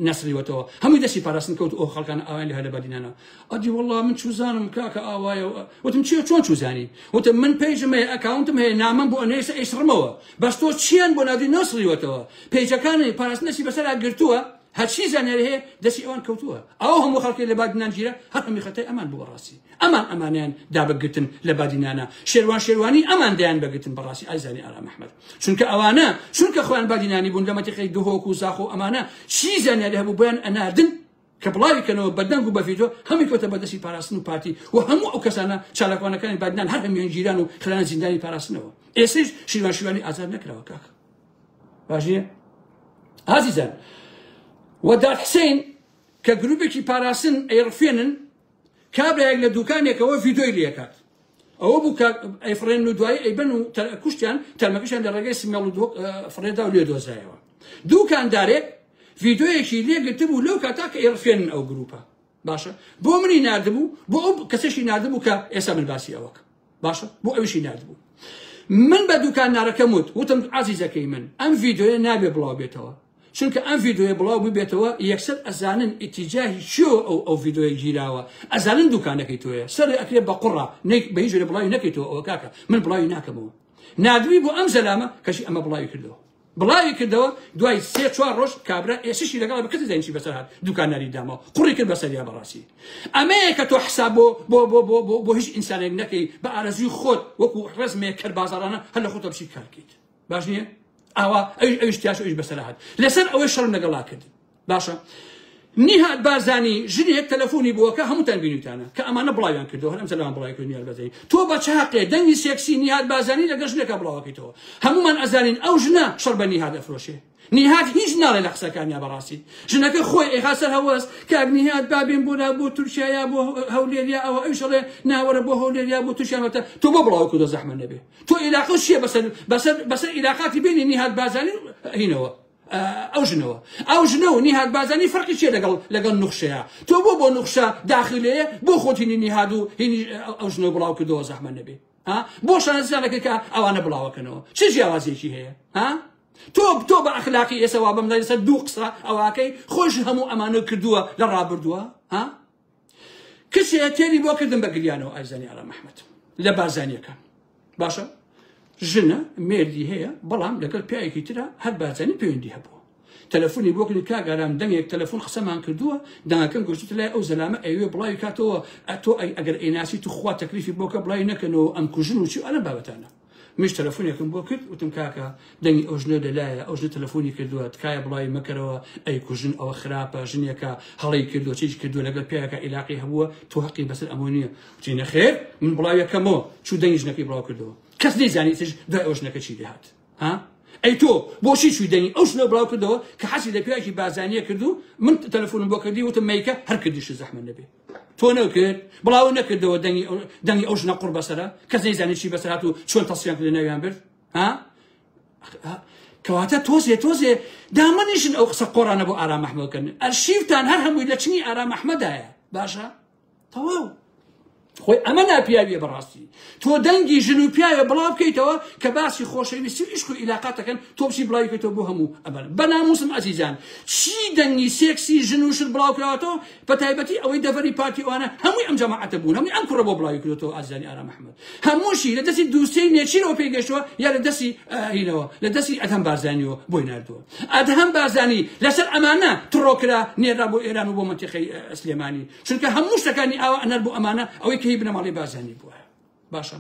نەسڕیوەتەوە، هەمووی دەستی پاراستن کەوت ئەو خەڵکانە ئاوایان لێ هەر لە بادینانە. ئەدی وەڵڵا من چوزانم کاکە ئاوایە. وتم چیە چۆن چوزانی؟ وتم من page م هەیە account م هەیە نامەم بۆ ئەنێسە ئەیسڕمەوە، بەس تۆ چیان بۆ نادی نەسڕیوەتەوە؟ page ەکانی پاراستن دەستی بەسەرا گرتووە، هەرچی زانیاری هەیە دەستی ئەوان کەوتووە. ئەو هەموو خەڵکی لە بادینان گیرە هەر هەمووی خەتای ئەمان بوو بەڕاستی. ئەمان ئەمانیان دابەگرتن لە بادینانە، شێروان شێروانی ئەمان دایان بەگرتن بەڕاستی ئایزانی ئارام ئەحمەد، چونکە ئەوانە چونکە خۆیان بادینانی بوون لە مەنتیقەی دهۆک و زاخۆ ئەمانە چی زانیاری هەبوو بۆیان ئەناردن کە بڵاوی کەنەوە بە دەنگ و بە ڤیدیۆ، هەمووی کەوتە بەدەستی پاراستن و پارتی و هەموو ئەو کەسانە چالاکوانەکانی بادینان هەر هەموویان گیران و خرانە زیندانی پاراستنەوە. ئێستەیش شیروان شیروانی ئازاد نەکراوە کاک. باش نییە ئازیزان؟ وەدات حسین کە گروپێکی پاراستن ئەیڕفێنن، کابرایەک لە دوکانێکەوە ڤیدیۆی لێکات، ئەوە بوو کە ئەیفڕێن و دوایی ئەیبەن و کوشتیان، تەرمەکەشیان لە ڕێگەی سمێڵ و فڕێدا و لێ دۆزرایەوە. دوکاندارێک ڤیدیۆیەکی لێگرتبوو لەو کاتا کە ئەیڕفێنن ئەو گروپە. باشە بۆ منی ناردبوو، بۆ ئەو کەسێکی ناردبوو کە ئێستا من باسی ئەوەکەم. باشە بۆ ئەویشی ناردبوو. من بە دوکاندارەکەم وت، وتم عەزیزەکەی من ئەم ڤیدیۆیە نابێ بڵاو بێتەوە، چونکە ئەم ڤیدیۆیە بڵاو ببێتەوە یەکسەر ئەزانن ئیتیجاهی چیۆ ئەو ڤیدیۆیە گیراوە، ئەزانن دوکانەکەی تۆیە، سەر ئەکرێ بە قوڕە بە هیچ جۆرێ بڵاوی نەکەیتەوە. ئەوە کاکە من بڵاوی ناکەمەوە. نادوی بۆ ئەم زەلامە کەشی ئەمە بڵاوی کردەوە، بڵاوی کردەوە. دوای 3-4 ڕۆژ کابرا ئێسشی لەگەڵ بە کەسی زانیشی بەسەر هات، دوکانداری دامەوە قوڕی کرد بەسەریا. بەڕاستی ئەمەیە کە تۆ حساب بۆ بۆ بۆ بۆ بۆ بۆ هیچ ئینسانێک نەکەی بە ئارەزوی خۆت، وەکو ڕزمێک کەر بازاڕانە هەر لە خۆتە بچی کارکەیت. باش نییە؟ ئاوا ئەویش تیاش ئەویش بەسەر هات. لەسەر ئەوەی شەڕم لەگەڵا کرد. باشە نیهاد بارزانی ژنێک تەلەفۆنی بووەکە هەمووتان بینیتانە کە ئەمانە بڵاویان کردەوە، هەر ئەم زەلام بڵاوی کرد نیهاد بارزانی. تۆ بە چ حەقێ دەنگی سێکسی نیهاد بارزانی لەگەڵ ژنێکا بڵاوەکەیتەوە؟ هەمومان ئەزانین ئەو ژنە شەڕ بە نیهاد ئەفرۆشێ. نیهاد هیچ ناڵێ لە قسەکانیا بەڕاستی. ژنەکە خۆی ئەیخا سەر هەوەس کاک نیهاد بابێن بۆ بۆ تورکیا یا بۆ هەولێر یا ئەوە، ئەویش ئەڵێ ناوەرە بۆ هەولێر یا بۆ تورکیا. وتە تۆ بۆ بڵاو کردەوە زەحمەت نەبێ؟ تۆ ئیلاقە چییە بەسەر بەسەر بەسەر ئیلاقاتی بینی نیهاد بارزانی هینەوە ئەو ژنەوە؟ ئەو ژنە و نیهاد بارزانی فەرقی چییە لەگەڵ نوخشەیە؟ تۆ بۆ بۆ نوخشە داخلەیە بۆ خۆت هینی نیهاد و هینی ئەو ژنە بڵاو کردەوە زەحمەت نەبێ؟ ها بۆ شانازیانەکە کە ئەوانە بڵاوەکەنەوە چ جیاوازیەکی هەیە؟ ها تۆ بە ئەخلاقی ئێستا وا بەم لەسەر دوو قسە ئەوەکەی خۆش هەموو ئەمانە کردووە لە ڕابردووە. ها کچێ تێری بۆ کردم بە گریانەوە ئایزانی ئارام ئەحمەد لە بارزانیەکان. باشە ژنە مێردی هەیە بەڵام لەگەڵ پیاوێکی ترە هەر بارزانی پەیوەندی هەبووە. تەلەفۆنی بۆ کردی کاک ئارام دەنگێک تەلەفۆن قسەمان کردووە، دەنگەکەم گۆشتە لای ئەو زەلامە ئەوێ بڵاوی کاتەوە، تۆ ئەگەر ئەیناسی تو خوا تەکلیفی بۆکە بڵاوی نەکەنەوە ئەم کوژن و چی ئەلەم بابەتانە. منیش تەلەفۆنێکم بۆ کرد وتم کاکە دەنگی ئەو ژنە لەلایە، ئەو ژنە تەلەفۆنی کردووە تکایە بڵاوی مەکەرەوە، ئەی کوژن ئەوە خراپە، ژنێکە هەڵەی کردووە چیش کردووە لەگەڵ پیاوێکە ئیلاقی هەبووە تۆ حەقی بەسەر ئەمە نییە. وتی نەخێر من بڵاویەکەمەوە. چوو دەنگی ژنەکەی بڵاو کردەوە، کەس نەیزانی ئیتر دوای ئەو ژنەکە چی لێهات. ها ئەی تۆ بۆچی چووی دەنگی ئەو ژنە بڵاو کردەوە کە حەزی لە پیاوێکی بارزانیە کرد و من تەلەفۆنم بۆ کردی وتم مەیکە هەر کردیش زەحمەت نەبێ، تۆ نەکرد بڵاو نەکردەوە دەنگی ئەو ژنە قوڕ بەسەرە، کەس نەیزانی چی بەسەر هات و چۆن تەسیان کرد ناویان برد. ها کەواتە تۆزێ تۆزێ دامەنیشن ئەو قسە قۆڕانە بۆ ئارام ئەحمەد بکەن. ئەرشیفتان هەر هەمووی لە چنی ئارام ئەحمەدایە. باشە تەواو. خۆی ئەمە ناپیاویە بەڕاستی تۆ دەنگی ژن و پیاوێ بڵاو بکەیتەوە کە باسی خۆشەویستی و عیشق و ئیلاقات دەکەن تۆ بچی بڵاوی کەیتەوە بۆ هەموو ئەمە بەناموسم ئەزیزان چی دەنگی سێکسی ژن و شت بڵاو کراوەتەوە بە تایبەتی ئەوەی دەڤەری پارتی ئەوانە هەمووی ئەم جەماعەتە بوون هەمووی ئەم کوڕە بۆ بڵاوی کردوەوە ئازیزانی ئارام ئەحمەد هەمووشی لە دەستی دووسێی نێچیرەوە پێی گەشتووە یا لە دەستی هینەوە لە دەستی ئەدهەم بارزانیەوە بۆی ناردووە. ئەدهەم بارزانی لەسەر ئەمانە تڕۆ کرا نێرا بۆ ئێران و بۆ مەنتیقەی سلێمانی چونکە هەموو شتەکانی ئاوا ئەنەر بۆ ئەمانە ئەوەی کە هی بنەماڵەی بارزانی بووە. باشە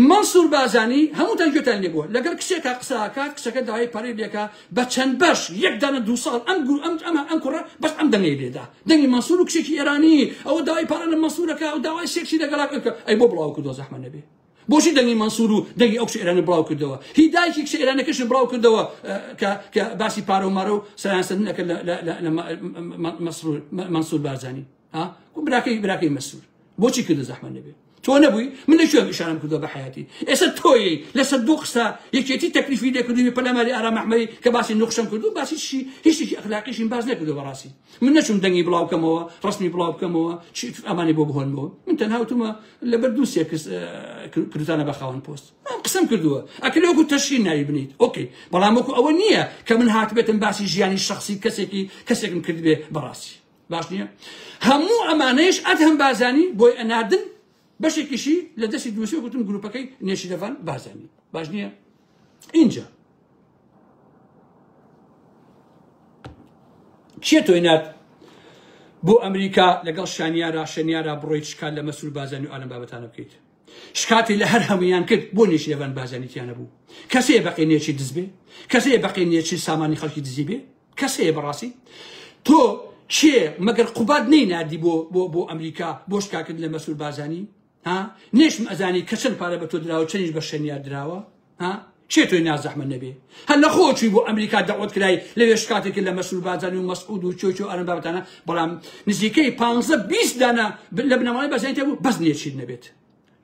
مەنسوور بارزانی هەمووتان گوێتان لێ بووە لەگەڵ کچێکا قسە ئەکات کچەکە داوای پارەی لێکا بە چەند بەش یەک دانە دوو ساڵ ئەم گو ئەم ئەم ئەم کوڕە بەس ئەم دەنگەی لێدا دەنگی مەنسوور و کچێکی ئێرانی ئەوە داوای پارە لە مەنسوورەکە ئەو داوای سێکسی لەگەڵا ئەی بۆ بڵاو کردەوە زەحمە نەبێ بۆچی دەنگی مەنسوور و دەنگی ئەو کچە ئێرانی بڵاو کردەوە هی دایکی کچە ئێرانەکەشی بڵاو کردەوە کە کە باسی پارە و مارە و سەرانسەندن ئەکرد لە مەنسوور بارزانی ها براکەی براکەی مەسرور بۆچی کردە زەحمە نەبێ تۆ نەبووی من لە کوێ ئیشارەم کردووە بە حیاتی ئێستا تۆیی لەسەر دوو قسە یەکێتی تەکلیفی لێکردووی پەلاماری ئارام ئەحمەدی کە باسی نوخشەم کردو باسی چی هیچ شتێکی ئەخلاقیشیم باس نەکردو بەڕاستی من نەچوم دەنگی بڵاو بکەمەوە ڕسمی بڵاو بکەمەوە چی ئەمانی بۆ بهۆنمەوە من تەنها وتومە لەبەر دوو سێ کەس کردوتانە بە خاوەن پۆست من قسەم کردووە ئەکرێ وەکو تەشهیر ناوی بنیت ئۆکەی بەڵام وەکو ئەوە نییە کە من هاتبێتم باسی ژیانی شخصی کەسێکی کەسێکم کردبێ بەڕاستی باش نییە هەموو ئەمانەیش ئەدهەم بارزانی بۆی ئەناردن بەشێکیشی لە دەستی دووسی گوتم گروپەکەی نێچیرەڤان بارزانی باش نییە اینجا کێ تۆی نارد بۆ ئەمریکا لەگەڵ شانیارا شەنیارا بڕۆیت شکات لە مەسرور بارزانی و ئالەم بابەتانە بکەیت شکاتی لە هەر هەمویان کرد بۆ نێچیرەڤان بارزانی تیانە بوو کەسێ بەقی نێچی دز بێ کەسێ بەقی نێچی سامانی خەڵکی دزی بێ کەس هەیە بەڕاستی تۆ کێ مەگەر قوباد نەی ناردی بۆ بۆ بۆ ئەمریکا بۆ شکاکردن لە مەسرور بارزانی ها نێشم ئەزانی کە چەند پارە بە تۆ دراوە چەنیش بە شەنیار دراوە ها کێ تۆی ناز زەحمەت نەبێ هەر لە خۆ چووی بۆ ئەمریکا دەعوەت کرای لەوێ شکاتێک کرد لە مەسرور بارزانی و مەسعود و چۆ چۆ ئەرم بابەتانە بەڵام نزیکەی 15 20 دانە لە بنەماڵەی بارزانی تێبوو بەس نێچیر نەبێت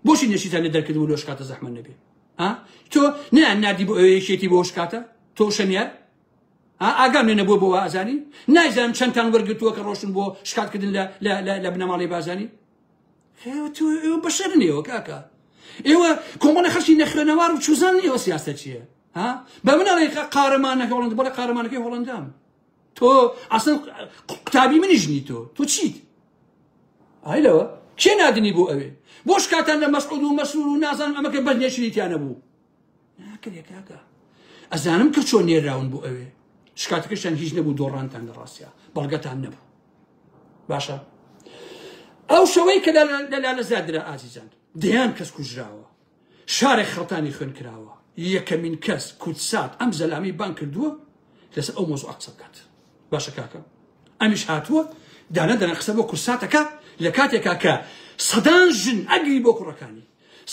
بۆچی نێچیرتان لێ دەرکردبوو لۆ شکاتە زەحمەت نەبێ ها تۆ نیان ناردی بۆ ئەوێ یەکێتی بۆ شکاتە تۆ شەنیار ها ئاگام لێ نەبووە بۆ وا ئەزانی نایزانم چەندتان وەرگرتووە کە ڕۆشتن بۆ شکاتکردن لە لە لە لە بنەماڵەی بارزانی تۆ ئێوە بەشەرن ئێوە کاکە ئێوە کۆمەڵی خەڵکی نەخوێنەوار و چوزان ئێوە سیاسەت چییە ها بە من ئەڵێ قارەمانەکە هۆڵەند بەڵێ قارەمانەکەی هۆڵەندام تۆ ئەسڵ قوتابی منیش نی تۆ تۆ چیت ئای لەوە کێ نادنی بۆ ئەوێ بۆ شکاتان لە مەسعود و مەسرور و نازانم ئەمەکە بەس نێچیری تیانە بوو ناکرێ کاکە ئەزانم کە چۆن نێراون بۆ ئەوێ شکاتەکەشتان هیچ نەبوو دۆڕانتان لە ڕاستیا بەڵگەتان نەبوو باشە ئەو شەوەی کە لە لالەزار درا ئازیزان دەیان کەس کوژراوە شارێک خەڵتانی خوێن کراوە یەکەمین کەس کوردسات ئەم زەلامی بان کردووە لەسەر ئەو مۆزوع قسە بکات باشە کاکە ئەمیش هاتووە دانە دەنە قسە بۆ کورساتەکە لە کاتێکا کە سەدان ژن ئەگری بۆ کوڕەکانی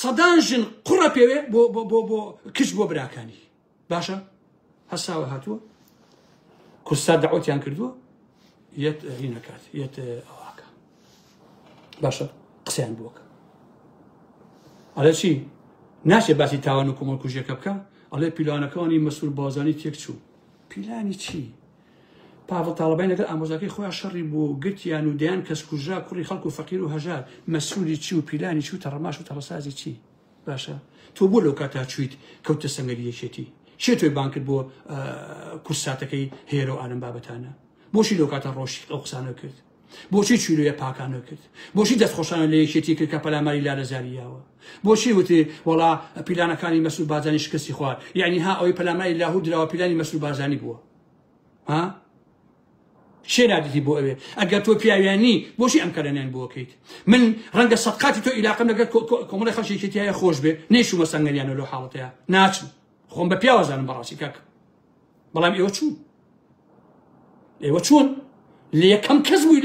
سەدان ژن قوڕە پێوێ بۆ بۆ بۆ بۆ کچ بۆ براکانی باشە هەساوە هاتووە کورسات داوەتیان کردووە یەت هینەکات یەت ئەوواکە باشە قسەیان بووەکە ئەڵێ چی ناچێ باسی تاوان و کۆمەڵکوژیەکە بکە ئەڵێ پیلانەکانی مەسرور بازانی تێک چوو پیلانی چی پاڤڵ تاڵەبانی لەگەڵ ئامۆزاکەی خۆیان شەڕی بوو و گرتیان و دەیان کەس کوژرا کوڕی خەڵک و فەقیر و هەژار مەسروری چی و پیلانی چی و تەڕەماش و تەڕەسازی چی باشە تۆ بۆ لەو کاتا چویت کەوتە سەنگەری یەکێتی کێ تۆی بانگ کرد بۆ کورساتەکەی هێرۆ ئالەم بابەتانە بۆچی لەو کاتە ڕۆشی ئەو قسانە کرد بۆچی چویلویە پاکانە کرد بۆچی دەستخۆشانە لە یەکێتی کرد کە پەلاماری لالەزاری یاوە بۆچی وتی وەڵا پیلانەکانی مەسرور بارزانی شکستی خوارد یعنی ها ئەوەی پەلاماری لاهور دراوە پیلانی مەسرور بارزانی بووە ها کێ نادیتی بۆ ئەوێ ئەگەر تۆ پیاویانی بۆچی ئەم کەرەنیان بۆکەیت من ڕەنگە سەقاتی تۆ ئیلاقم لەگەر کۆمەڵی خەڵکی تایە خۆش بێ نەیشومە سەنگەریانە لەو حاڵەتەیە ناچم خۆم بە پیاوەزانم بەڕاستی کاک بەڵام ئێوە چوون ئێوە چۆن لە یەکەم کەس بووی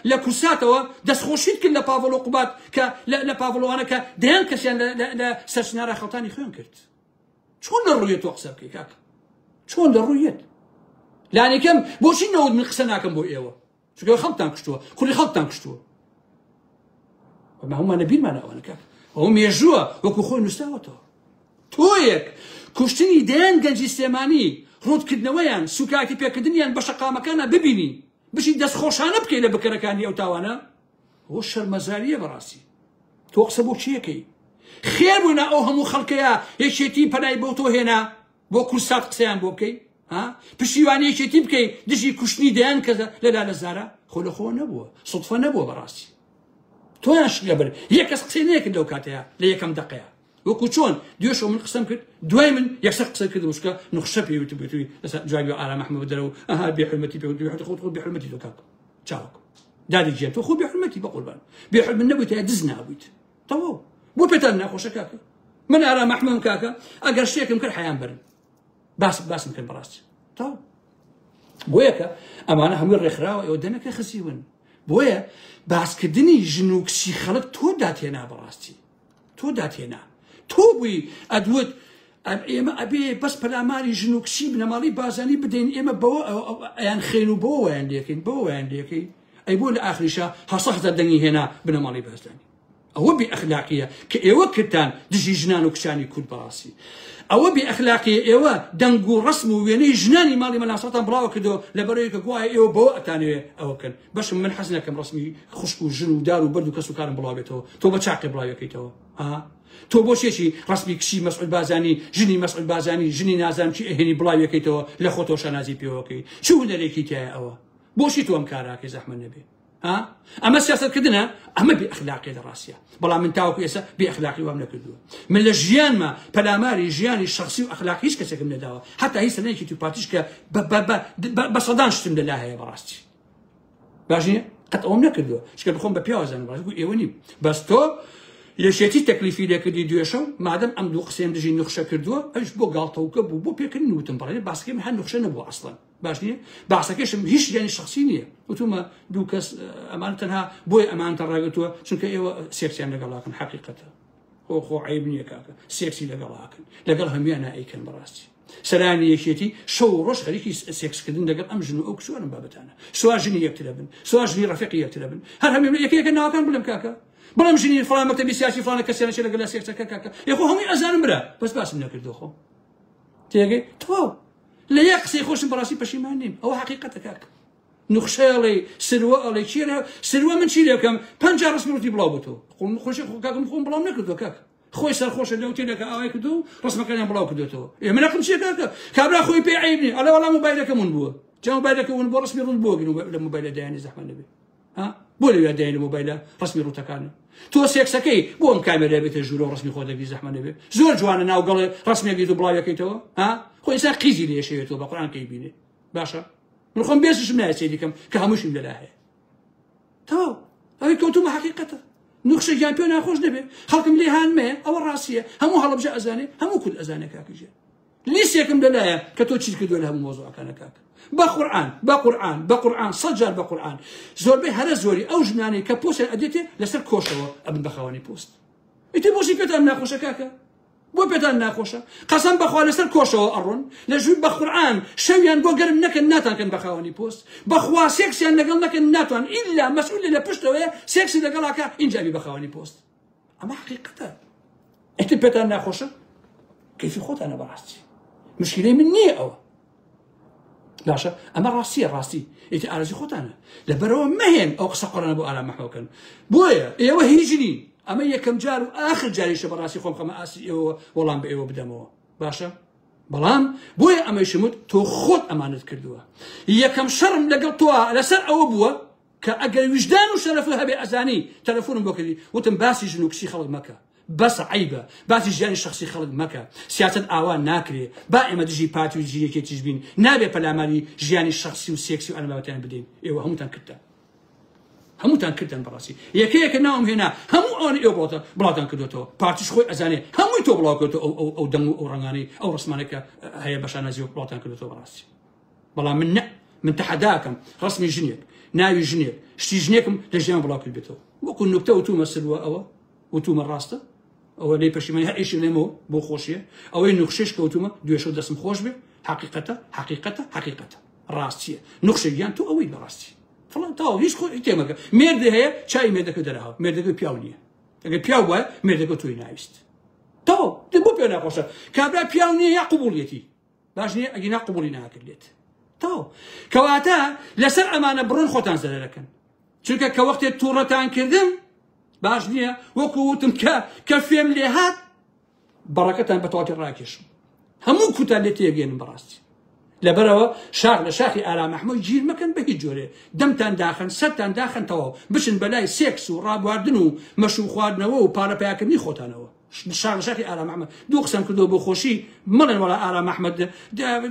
لە کورساتەوە دەستخۆشیت کرد لە پاڤڵ و قوبات کە لە پاڤڵوانە کە دەیان کەسیان لە سەرچنارە خەڵتانی خوێن کرد چۆن لە ڕوویە تۆ قسە بکەی کاکە چۆن لە ڕوویەت لانیکەم بۆچی نەوت من قسە ناکەم بۆ ئێوە چونکە خەڵکتان کوشتووە کوڕی خەڵکتان کوشتووە ئەمە هەموومان لە بیرمانە ئەوانە کاک ئەوە مێژووە وەکو خۆی نووسراوەتەوە تۆیەک کوشتنی دەیان گەنجی سلێمانی ڕووتکردنەوەیان سوکایەتی پێکردنیان بە شەقامەکانە ببینی بچی دەستخۆشانە بکەی لە بکەرەکانی ئەو تاوانە ئەوە شەرمەزاریە بەڕاستی. تۆ قسە بۆ کێکەی؟ خێر بوونا ئەو هەموو خەڵکەیە یەکێتی پەنای بۆ تۆ هێنا بۆ کورسات قسەیان بۆ بکەی ها پشتیوانی یەکێتی بکەی دژی کوشتنی دەیان کەس لە لالە زارا خۆ لە خۆ نەبووە سوتفە نەبووە بەڕاستی تۆیان شت لەبەر یەک کەس قسەی نەکرد لەو کاتەیە لە یەکەم دەقەیە وەکو چۆن دوێشەو من قسەم کرد دوای من یەکسەر قسە کرد وشکە نخشە پێ وت بتوی لەسەر جوابی ئارام ئەحمەد بدەرەوە ئەها بێ حرمەتی پێ وت بێ خۆت خۆت بێ حرمەتی تۆ کاک چاوەک دادی گیان تۆ خۆ بێ حرمەتی بە قوربان بێ حرمەت نەبوویت یا دز نابوویت تەواو بۆ پێتان ناخۆشە کاکە من ئارام ئەحمەدم کاکە ئەگەر شتێکم کرد حەیان بەرن باس باسم کەن بەڕاستی تەواو بۆیە کە ئەمانە هەمووی ڕێکخراوە ئێوە دەمێکە خزیون بۆیە باسکردنی ژن و کچی خەڵک تۆ داتێنا بەڕاستی تۆ داتێنا تۆ بووی ئەدوت ئێمە ئەبێ بەس پەلاماری ژن و کچی بنەماڵی بازانی بدەین ئێمە بەوە ئەیان خێن و بەوە وایان لێکەین بەوە وایان لێکەین ئەی بۆ لە ئاخریشا هەسەخزە دەنگی هێنا بنەماڵی بازانی ئەوە بێ ئەخلاقیە کە ئێوە کردتان دژی ژنان و کچانی کورد بەڕاستی ئەوە بێ ئەخلاقیە ئێوە دەنگ و ڕسم و وێنەی ژنانی ماڵی مەلاسەتان بڵاوە کردەوە لەبەرەوەی کە گوایە ئێوە بەوە ئەتانەوێ ئەوە بکەن بەشم من حەز نەکەم ڕسمی خوشک و ژن و دار و بەرد و کەس و کارم بڵاو بێتەوە تۆ بە چاقێ بڵاوەکەیتەوە ها تۆ بۆ شێکی ڕسمی کچی مەسعود بازانی ژنی مەسعود بازانی ژنی نازانم چی ئەهێنی بڵاویەکەیتەوە لە خۆتەوە شانازی پێوەکەی چ هونەرێکی تایە ئەوە بۆچی تۆ ئەم کاراکەی زەحمەت نەبێ ها ئەمە سیاسەتکردنە ئەمە بێ ئەخلاقی لە ڕاستە بەڵام من تاوەکو ئێستا بێ ئەخلاقی وام نەکردووە من لە ژیانمە پەلاماری ژیانی شخصی و ئەخلاقی هیچ کەسێکم نەداوە حتا هیچ سەنەیەکی تو پارتیش کە بە سەدان شتم لەلا هەیە بەڕاستی باش نییە قەت ئەوم نەکردووە چکە بخۆم بە پیاوەزانم ڕاست ئێوە نیم بەس تۆ یەکێتی تەکلیفی لێکردی دوێشەو مادەم ئەم دوو قسەیەم دژی نوخشە کردووە ئەوش بۆ گاڵتەوکە بوو بۆ پێکردن وتم بەڕێ باسکەم هەر نوخشە نەبوو ئەسڵەن باش نییە باسەکەشم هیچ ژیانی شخصی نییە وتومە دوو کەس ئەمان تەنها بۆی ئەمانتە ڕاگرتووە چونکە ئێوە سێکسیان لەگەڵاکەن حەقیقەتە خۆ خۆ عیب نییە کاکە سێکسی لەگەڵاکەن لەگەڵ هەمویانە ئەیکەن بەڕاستی سەرانی یەکێتی شەو و ڕۆژ خەریکی سێکسکردن لەگەڵ ئەم ژن و ئەو کچوانم بابەتانە سوا ژنی یەکترە بن سوا ژنی ڕەفیقی یەکترە بن هەر هەموو یەکێکە ناوەکان بڵێم کاکە بڵێم ژنی فڵان مەکتەبی سیاسی فڵانە کەسیانە چێ لەگەڵ سێکسەکە کاکە یەخۆ هەمووی ئەزانم برا بەس باسم نەکردو خۆ تێگەی تەواو لە یەک قسەی خۆشم بەڕاستی پەشیمان نیم ئەوە حەقیقەتە کاک نوخشە ئەڵێ سروە ئەڵێ چی سروە من چی لێ بکەم 50 ڕسمی ڕوتی بڵاو بۆتەوە خۆم خۆشی خۆ کاکم خۆم بڵاو نەکردووە کاک خۆی سەرخۆشە لەو تێلەکە ئاوای کردو و ڕسمەکانیان بڵاو کردوێتەوە ئێ من ئەقم چیە کاکە کابرا خۆی پێ عیب نیە ئەڵێ وەڵا مۆبایلەکەم ون بووە جا مۆبایلەکە ون بووە ڕسمی ڕوت بۆ گرن لە مۆبایلە دایانی زەحمەت نەبێ ها بۆ لەوێ دایانی لە مۆبایلە ڕسمی ڕوتەکانە تۆ سێکسەکەی بۆ ئەم کامێرا بێتە ژوورەوە ڕسمی خۆ دەگری زەحمەت نەبێ زۆر جوانە ناو گەڵێ ڕسمێک گرت و بڵاویەکەیتەوە ها خۆ ئینسان قیزی لێ شێوێتەوە بە قورئان کەی بینێ باشە من خۆم بێزشم نایە سەیری کەم کە هەمووشیم لەلا هەیە تەواو ئەوەی کەوتومە حەقیقەتە نوخشە گیان پێ ناخۆش نەبێ خەڵکم لێ هانمەیە ئەوە ڕاستیە هەموو هەڵەبجە ئەزانێ هەموو کورد ئەزانێ کاکە گیان لیستێکم لەلایە کە تۆ چیت کردووە لە هەموو مۆزوعەکانە کاک بە قورئان بە قورئان بە قورئان سەد جار بە قورئان زۆربەی هەرە زۆری ئەو ژنانەی کە پۆستیان ئەدێتێ لەسەر کۆشەوە ئەبن بە خاوەنی پۆست ئیتر بۆچی پێتان ناخۆشە کاکە بۆ پێتان ناخۆشە قەسەم بەخوا لەسەر کۆشەوە ئەڕۆن لە ژوور بە قورئان شەویان بۆ گەرم نەکەن ناتانکەن بە خاوەنی پۆست بەخوا سێکسیان لەگەڵ نەکەن ناتوان ئیلا مەسئول لە پشتەوەیە سێکسی لەگەڵاکە ئینجا بی بە خاوەنی پۆست ئەمە حقیقەتە ئیتر پێتان ناخۆشە کەیفی خۆتانە بەڕاستی مشکلەی من نییە ئەوە باشە ئەمە ڕاستیە ڕاستی ئیتر ئارەزی خۆتانە لەبەرەوە مەهێن ئەو قسە قڕانە بۆ ئارام مەحۆکەن بۆیە ئێوە هیچ نین ئەمە یەکەم جار و ئاخر جاریشە بەڕاستی خۆم خەمە ئاسی ئێوە وەڵام بە ئێوە بدەمەوە باشە بەڵام بۆیە ئەمەیشم وت تۆ خۆت ئەمانت کردووە یەکەم شەڕم لەگەڵ تۆ لەسەر ئەوە بووە کە ئەگەر ویژدان و شەرەفت هەبێ ئەزانی تەلەفۆنم بۆ کردی وتم باسی ژن و کچی خەڵک مەکە بەسە عەیبە باسی ژیانی شخصی خەڵک مەکە سیاسەت ئاوا ناکرێ با ئێمە دژی پارتی و دژی یەکێتیش بین نابێ پەلاماری ژیانی شخصی و سێکسی و ئەم بابەتیان بدەین ئێوە هەمووتان کردتان هەمووتان کردن بەڕاستی یەکەیەکە ناوم هێنا هەموو ئەوانە ئێوە بڵاتان بڵاتان کردوێتەوە پارتیش خۆی ئەزانێ هەمووی تۆ بڵاو کردەوە ئەو ئەو ئەو دەنگ و ئەو ڕەنگانەی ئەو ڕسمانەکە هەیە بە شانازی و بڵاتان کردوێتەوە بەڕاستی بەڵام من نە من تەحەداکەم ڕسمی ژنێک ناوی ژنێک شتی ژنێکم لە ژیان بڵاو کردبێتەوە وەکو نوکتە وتومە سروە ئەوە وتومە ڕاستە ئەوە لێی پەشیمانی هەر ئیشی لێمەوە بۆ خۆشیە ئەوەی نوخشێش کەوتومە دوێشەو دەستم خۆش بێ حەقیقەتە حەقیقەتە حەقیقەتە ڕاستیە نوخشە گیان تۆ ئەوەی بەڕاستی فڵان تاو هیچ خۆ تێمەکە مێردە هەیە چای مێردەکە دەرەهاو مێردەکە پیاو نییە ئەگەر پیاو وایە مێردەکە تۆی ناویست تەواو بۆ پێ ناخۆشە کابرا پیاو نییە یا قبوڵیەتی باش نییە ئەگینا قبوڵی ناکرد لێت تەواو کەواتە لەسەر ئەمانە بڕۆن خۆتان زەرەرەکەن چونکە کە وەختێ تووڕەتان کردم. باش نییە وەکو وتم کە کە فێم لێ هات بەڕەکەتان بە تەواوەتی ڕاکێشم هەموو کوتان لێ تێگەێنم بەڕاستی لەبەرەوە شاخ لە شاخی ئارام ئەحمەد گیر مەکەن بە هیچ جۆرێ دەمتان داخەن سەرتان داخەن تەواو بچن بەلای سێکس و ڕابواردن و مەشروب خواردنەوە و پارە پیاکردنی خۆتانەوە شاخ لە شاخی ئارام ئەحمەد دوو قسەم کردەوە بۆ خۆشی مەڵێن وەڵا ئارام ئەحمەد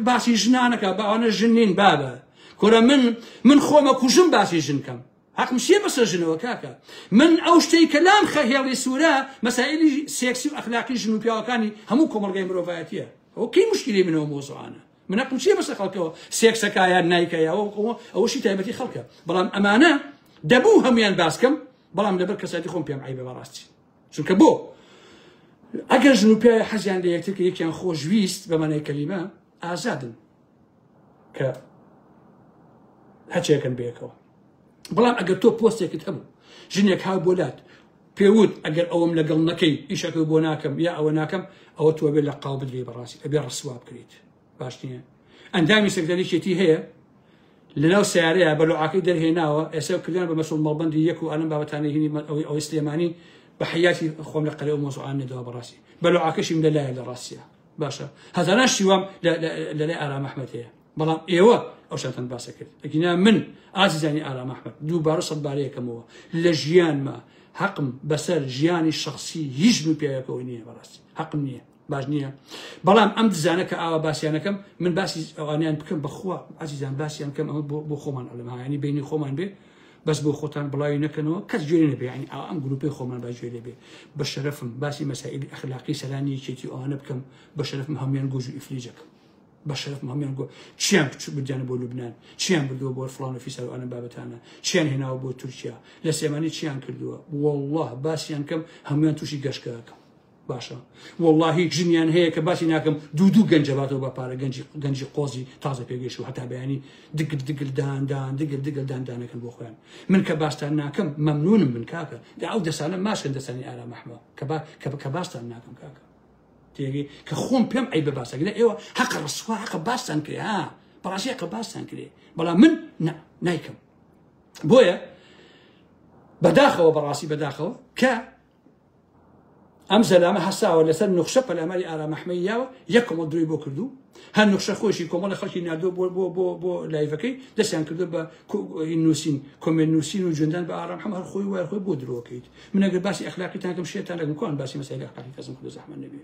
باسی ژنانەکە باوانە ژن نین بابە کورە من من خۆمە کوژم باسی ژن کەم حەقم چیە بەسەر ژنەوە کاکە من ئەو شتەی کە لام خە هێڵی سوورە مەسائلی سێکسی و ئەخلاقی ژن و پیاوەکانی هەموو کۆمەڵگای مرۆڤایەتیە ئەو کەی مشکلی منەوە مۆزوعانە من حەقم چیە بەسەر خەڵکەوە سێکسەکە یان نایکە یا ئەوەشی تایبەتی خەڵکە بەڵام ئەمانە دەبوو هەمویان باسکەم بەڵام لەبەر کەساتی خۆم پێم عیبە بەڕاستی چونکە بۆ ئەگەر ژن و پیاوی حەزیان لە یەکتر کە یەکیان خۆشویست بە مانای کەلیمە ئازادن کە هەچێکن بەیەکەوە بەڵام ئەگەر تۆ پۆستێکت هەبوو ژنێک هاو بۆ لات پێوت ئەگەر ئەوەم لەگەڵ نەکەی ئیشەکە بۆ ناکەم یا ئەوە ناکەم ئەوە تۆ بێ لە قاو بدرێ بەڕاستی ئەبێ ڕسوا بکرێت باش نییە ئەندامی سەکرتەریکێتی هەیە لەناو سیارەیە بە لۆعاکەی دەرهێناوە ئێستا کردیان بە مەسول مەڵبەندی یەک و ئەلم بابەتانەی هینی ئەوەی ئەوەی سلێمانی بە حیاتی خۆم لە قەرەی ئەو مۆزوعان نەداوە بەڕاستی بە لۆعاکەشیم لەلایە لە ڕاستیە باشە هەزاران شتی وام لەلای ئارام ئەحمەد هەیە بەڵام ئێوە ئەو شتان باسە کرد ئەگینا من ئازیزانی ئارام ئەحمەد دووبارە سەد بارەیەکەمەوە لە ژیانمە حەقم بەسەر ژیانی شخصی هیچ ژن و پیاوێکەوە نییە بەڕاستی حەقم نییە باش نییە بەڵام ئەم دزانە کە ئاوا باسییانەکەم من باسی ئەوانیان بکەم بەخوا ئازیزان باسییان کەم ئەمە بۆ خۆمان ئەڵێم هاانی بینی خۆمان بێ بەس بۆ خۆتان بڵاوی نەکەنەوە کەس گوێ نەبێ یعنی ئەو ئەم گروپەی خۆمان با گوێ لێبێ بە شەرەفم باسی مەسائلی ئەخلاقی سەرانی یەکێتی ئەوانە بکەم بە شەرەفم هەمویان گۆژ و ئیفلیجەکەم بە شەرەفم هەمویان گۆ چیان بردیانە بۆ لوبناان چیان بردووە بۆ فڵان و فیسار و ئەنە بابەتانە چیان هێناوە بۆ تورکیا لە سلێمانی چیان کردووە والله باسیان کەم هەمویان تووشی گەشکەکەم باشە وەڵاهی ژنیان هەیە کە باسی ناکەم دوو دوو گەنجە باتەوە بە پارە گەنجی گەنجی قۆزی تازە پێگەیشت و هەتا بەیانی دگل دگل دان دان دگل دگل دان دانەکەن بۆ خۆیان من کە باستان ناکەم مەمنونم من کاکە دا ئەو دەسانە ماسکن دەسانی ئارام ئەحمە کە با کە کە باستان ناکەم کاکە تێگەی کە خۆم پێم عیبە باسەکە لە ئێوە حەقە ڕسوا حەقە باستان کرێ ها بەڕاستی حەقە باستان کرێ بەڵام من نا نایکەم بۆیە بەداخەوە بەڕاستی بەداخەوە کە ئەم زەلامە هەستاوە لەسەر نوخشە پەلاماری ئارام ئەحمەی یاوە یەک کۆمەڵ درۆی بۆ کردو هەر نوخشە خۆشی کۆمەڵە خەڵکی ناردووە بۆ بۆ بۆ بۆ لایڤەکەی دەستیان کردو بە نووسین کۆمێنت نووسین و جوێندان بە ئارام حەمە هەر خۆی وایە خۆی بۆ درۆکەیت من ئەگەر باسی ئەخلاقیتان کەم شێتان دەکەم کوان باسی مەسەلەی ئەخلاقی کەسم کردو زەحمەت نەبێ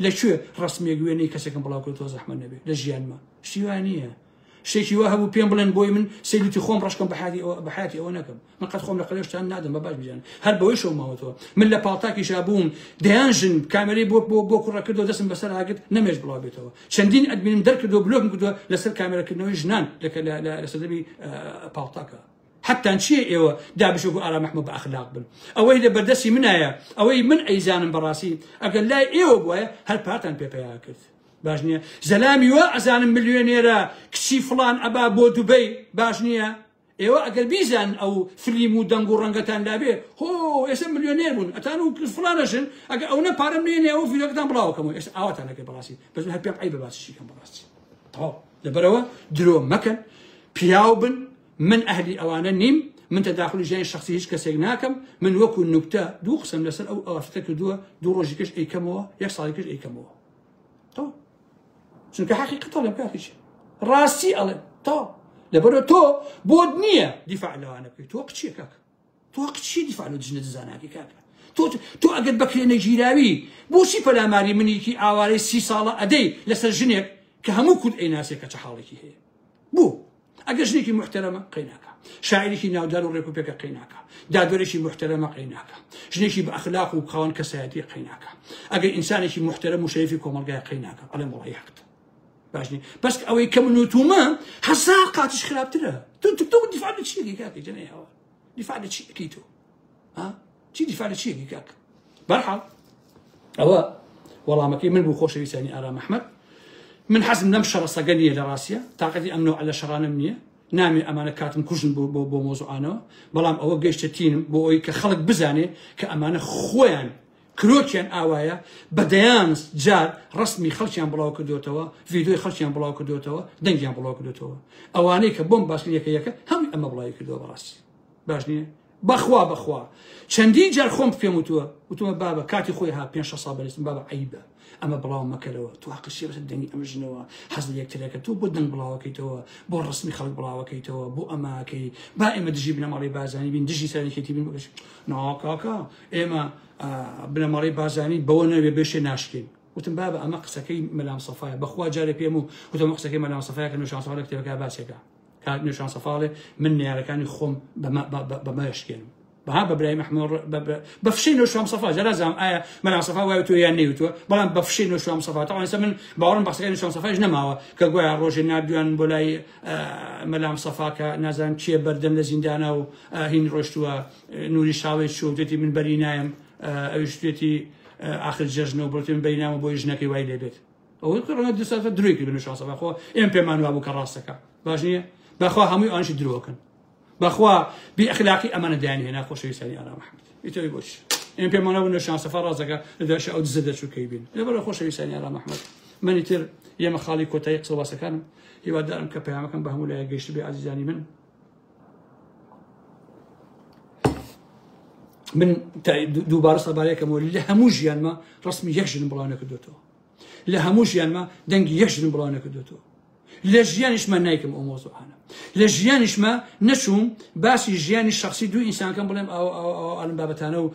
لە کوێ ڕەسمێک وێنەی کەسێکم بڵاو کردەوە زەحمەت نەبێ لە ژیانمە شتی وا نییە شتێکی وا هەبوو پێم بڵێن بۆی من سەیلوتی خۆم ڕەشکەم بە حالی ئەوە بە حیاتی ئەوە نەکەم من قەت خۆم لە قەلێشتان نادەم بە باش بزانن هەر بەوەی شەو ماوەتەوە من لە پاڵتاکیشا بووم دەیان ژن کامێرەی بۆ بۆ بۆ کوڕە کردەوە دەستم بەسەر هاگرت نەمێش بڵاو بێتەوە چەندین ئەدمینم دەرکردەوە بلۆکم کردووە لەسەر کامێرەکردنەوەی ژنان لە لە سەردەمی پاڵتاکە حەقتان چییە ئێوە دابشۆک و ئارام ئەحمەد بە ئەخلاق بن ئەوەی لە بەردەستی منایە ئەوەی من ئەیزانم بەڕاستی ئەگەر لای ئێوە بوایە هەر پارتان پێ پەیا کرد باش نییە زەلامی وا ئەزانم ملیۆنێرە کچی فڵان ئەبا بۆ دوبەی باش نییە ئێوە ئەگەر بیزان ئەو فلیم و دەنگ و ڕەنگەتان لابێ هۆ ئێستا ملیۆنێر بوون ئەتان و فڵانە ژن ئەگە ئەو نە پارەم نێنێ ئەو ڤیدیۆکەتان بڵاوەکەمەوە ئێستا ئاواتان ئەکرد بەڕاستی بەس من هەر پێم عەیبە باسیشی کەم بەڕاستی تەواو لەبەرەوە درۆ مەکەن پیاو بن من ئەهلی ئەوانە نیم من تەداخلی ژیانی شخصی هیچ کەسێک ناکەم من وەکو نوکتە دوو قسەم لەسەر ئەو ئافرەتە کردووە دوو ڕۆژی کەش ئەیکەمەوە یەک ساڵی کەش ئەیکەمەوە تەواو چونکە حەقیقەت ئەڵێم کاکیش ڕاستی ئەڵێم تەواو لەبەرە تۆ بۆت نییە دیفاع لەوانە بکەیت تۆ قچیە کاکە تۆ قچی دیفاع لە دژنە دزاناکی کاکە تۆ تۆ ئەگەر بەکرێ نەگیراوی بۆچی پەلاماری منێکی ئاوارەی سی ساڵە ئەدەی لەسەر ژنێک کە هەموو کورد ئەیناسێ کە چ حاڵێکی هەیە بۆ ئەگەر ژنێکی موحتەرەمە قەیناکا، شاعیرێکی ناودار و ڕێکوپێکە قەیناکا، دادوەرێکی موحتەرەمە قەیناکا، ژنێکی بە ئەخلاق و خاوەن کەسایەتی قەیناکا، ئەگەر ئینسانێکی موحتەرەم و شەریفی کۆمەڵگای قەیناکا، ئەڵێم وەڵی حەقتە. باش نییە بەس ئەوەی کە من و تومە هەزار قاتیش خراپترە. تۆ تۆ دیفاع لە چی ئەکەی کاکە جەنەی هەوا؟ دیفاع لە چی ئەکەی تۆ؟ ها؟ چی دیفاع لە چی ئەکەی کاکە؟ بەرحاڵ ئەوە وەڵامەکەی من بوو خۆشەویستانی ئارام ئەحمەد من حەزم لەم شەڕە سەگە نییە لە ڕاستە تاقەتی ئەم نوع لە شەڕانم نییە نامێ ئەمانە کاتم کوژن بۆ بۆ بۆ مۆزوعانەوە بەڵام ئەوە گەیشتە تینم بۆ ئەوەی کە خەڵک بزانێ کە ئەمانە خۆیان کرۆکیان ئاوایە بە دەیان جار ڕسمی خەڵکیان بڵاو کردوێتەوە ڤیدیۆی خەڵکیان بڵاو کردوێتەوە دەنگیان بڵاو کردوێتەوە ئەوانەی کە بۆم باسکردن یەکە یەکە هەمووی ئەمە بڵاوی کردەوە بەڕاستی باش نییە؟ بەخوا بەخوا چەندین جار خۆم پێم وتووە وتومە بابە کاتی خۆی ها پێ ساڵ بەرێستم بابە عیبە ئەمە بڵاو مەکەرەوە تۆ حەقشی بەسەر دەنگی ئەم ژنەوە حەز لە یەکترەکە تۆ بۆ دەنگ بڵاوەکەیتەوە بۆ ڕسمی خەڵک بڵاوەکەیتەوە بۆ ئەماکەی با ئێمە دژی بنەماڵەی بارزانی بین دژی سەرەکێتی بین بکەش نا کاکە ئێمە بنەماڵەی بارزانی بەوە نەوێ بێشێ ناشکێن. وتم بابە ئەمە قسەکەی مەلام سەفایە بەخوا جارێ پێم و وتم قسەکەی مەلام سەفایە کە نوشان سەفا لە کتێبەکە باسێکە کە نوشان سەفاڵێ من نەیارەکانی خۆم بەمە شکێنم بەها بە برای مەحموود بە فشەی نوشان سەفا جا نازانم ئایا مەلام سەفا وای وتووە یان نەیوتووە بەڵام بە فشەی نوشان سەفا تا ئێستا من باوەڕم بە قسەکانی نوشان سەفایش نەماوە کە گوایە ڕۆژێ ناردویان بۆ لای مەلام سەفا کە نازانم کێ بەردەم لە زیندانە و هین ڕۆشتووە نوری شاوێ چوو وتێتی من بەری نایم ئەویش وتێتی ئاخر جەژنە و بڕۆتێ من بەری نامە بۆی ژنەکەی وای لێ بێت ئەوەی ڕەنگە دو ساتە درۆی کرد نوشان سەفا خۆ ئێمە پێمان وابوو کە ڕاستەکە باش نییە بەخوا هەمووی ئەوانشی درۆکەن بەخوا بی ئەخلاقی ئەمانە دایان هێنا خۆشەویستانی ئارام ئەحمەد ئیتر بۆچ ئێمە پێمان وابوو نوشان سەفا ڕاستەکە لەداشە ئەو دزە دەچوو کەی بین لەبەر خۆشەویستانی ئارام ئەحمەد منی تر ئێمە خاڵی کۆتایی قسە باسەکانم هیوادارم کە پەیامەکەم بە هەموو لایەک گەیشتبێ ئازیزانی من من دووبارە سەبارەکەمەوە لە هەموو ژیانمە ڕسمی یەک ژنم بڵاو نەکردوێتەوە لە هەموو ژیانمە دەنگی یەک ژنم بڵاو نەکردوێتەوە لە ژیانیشمە نایکەم ئەو مۆزوعانە لە ژیانیشمە نەچووم باسی ژیانی شخصی دوو ئینسانکەم بڵێم ئەو ئەو ئەو ئەلم بابەتانە و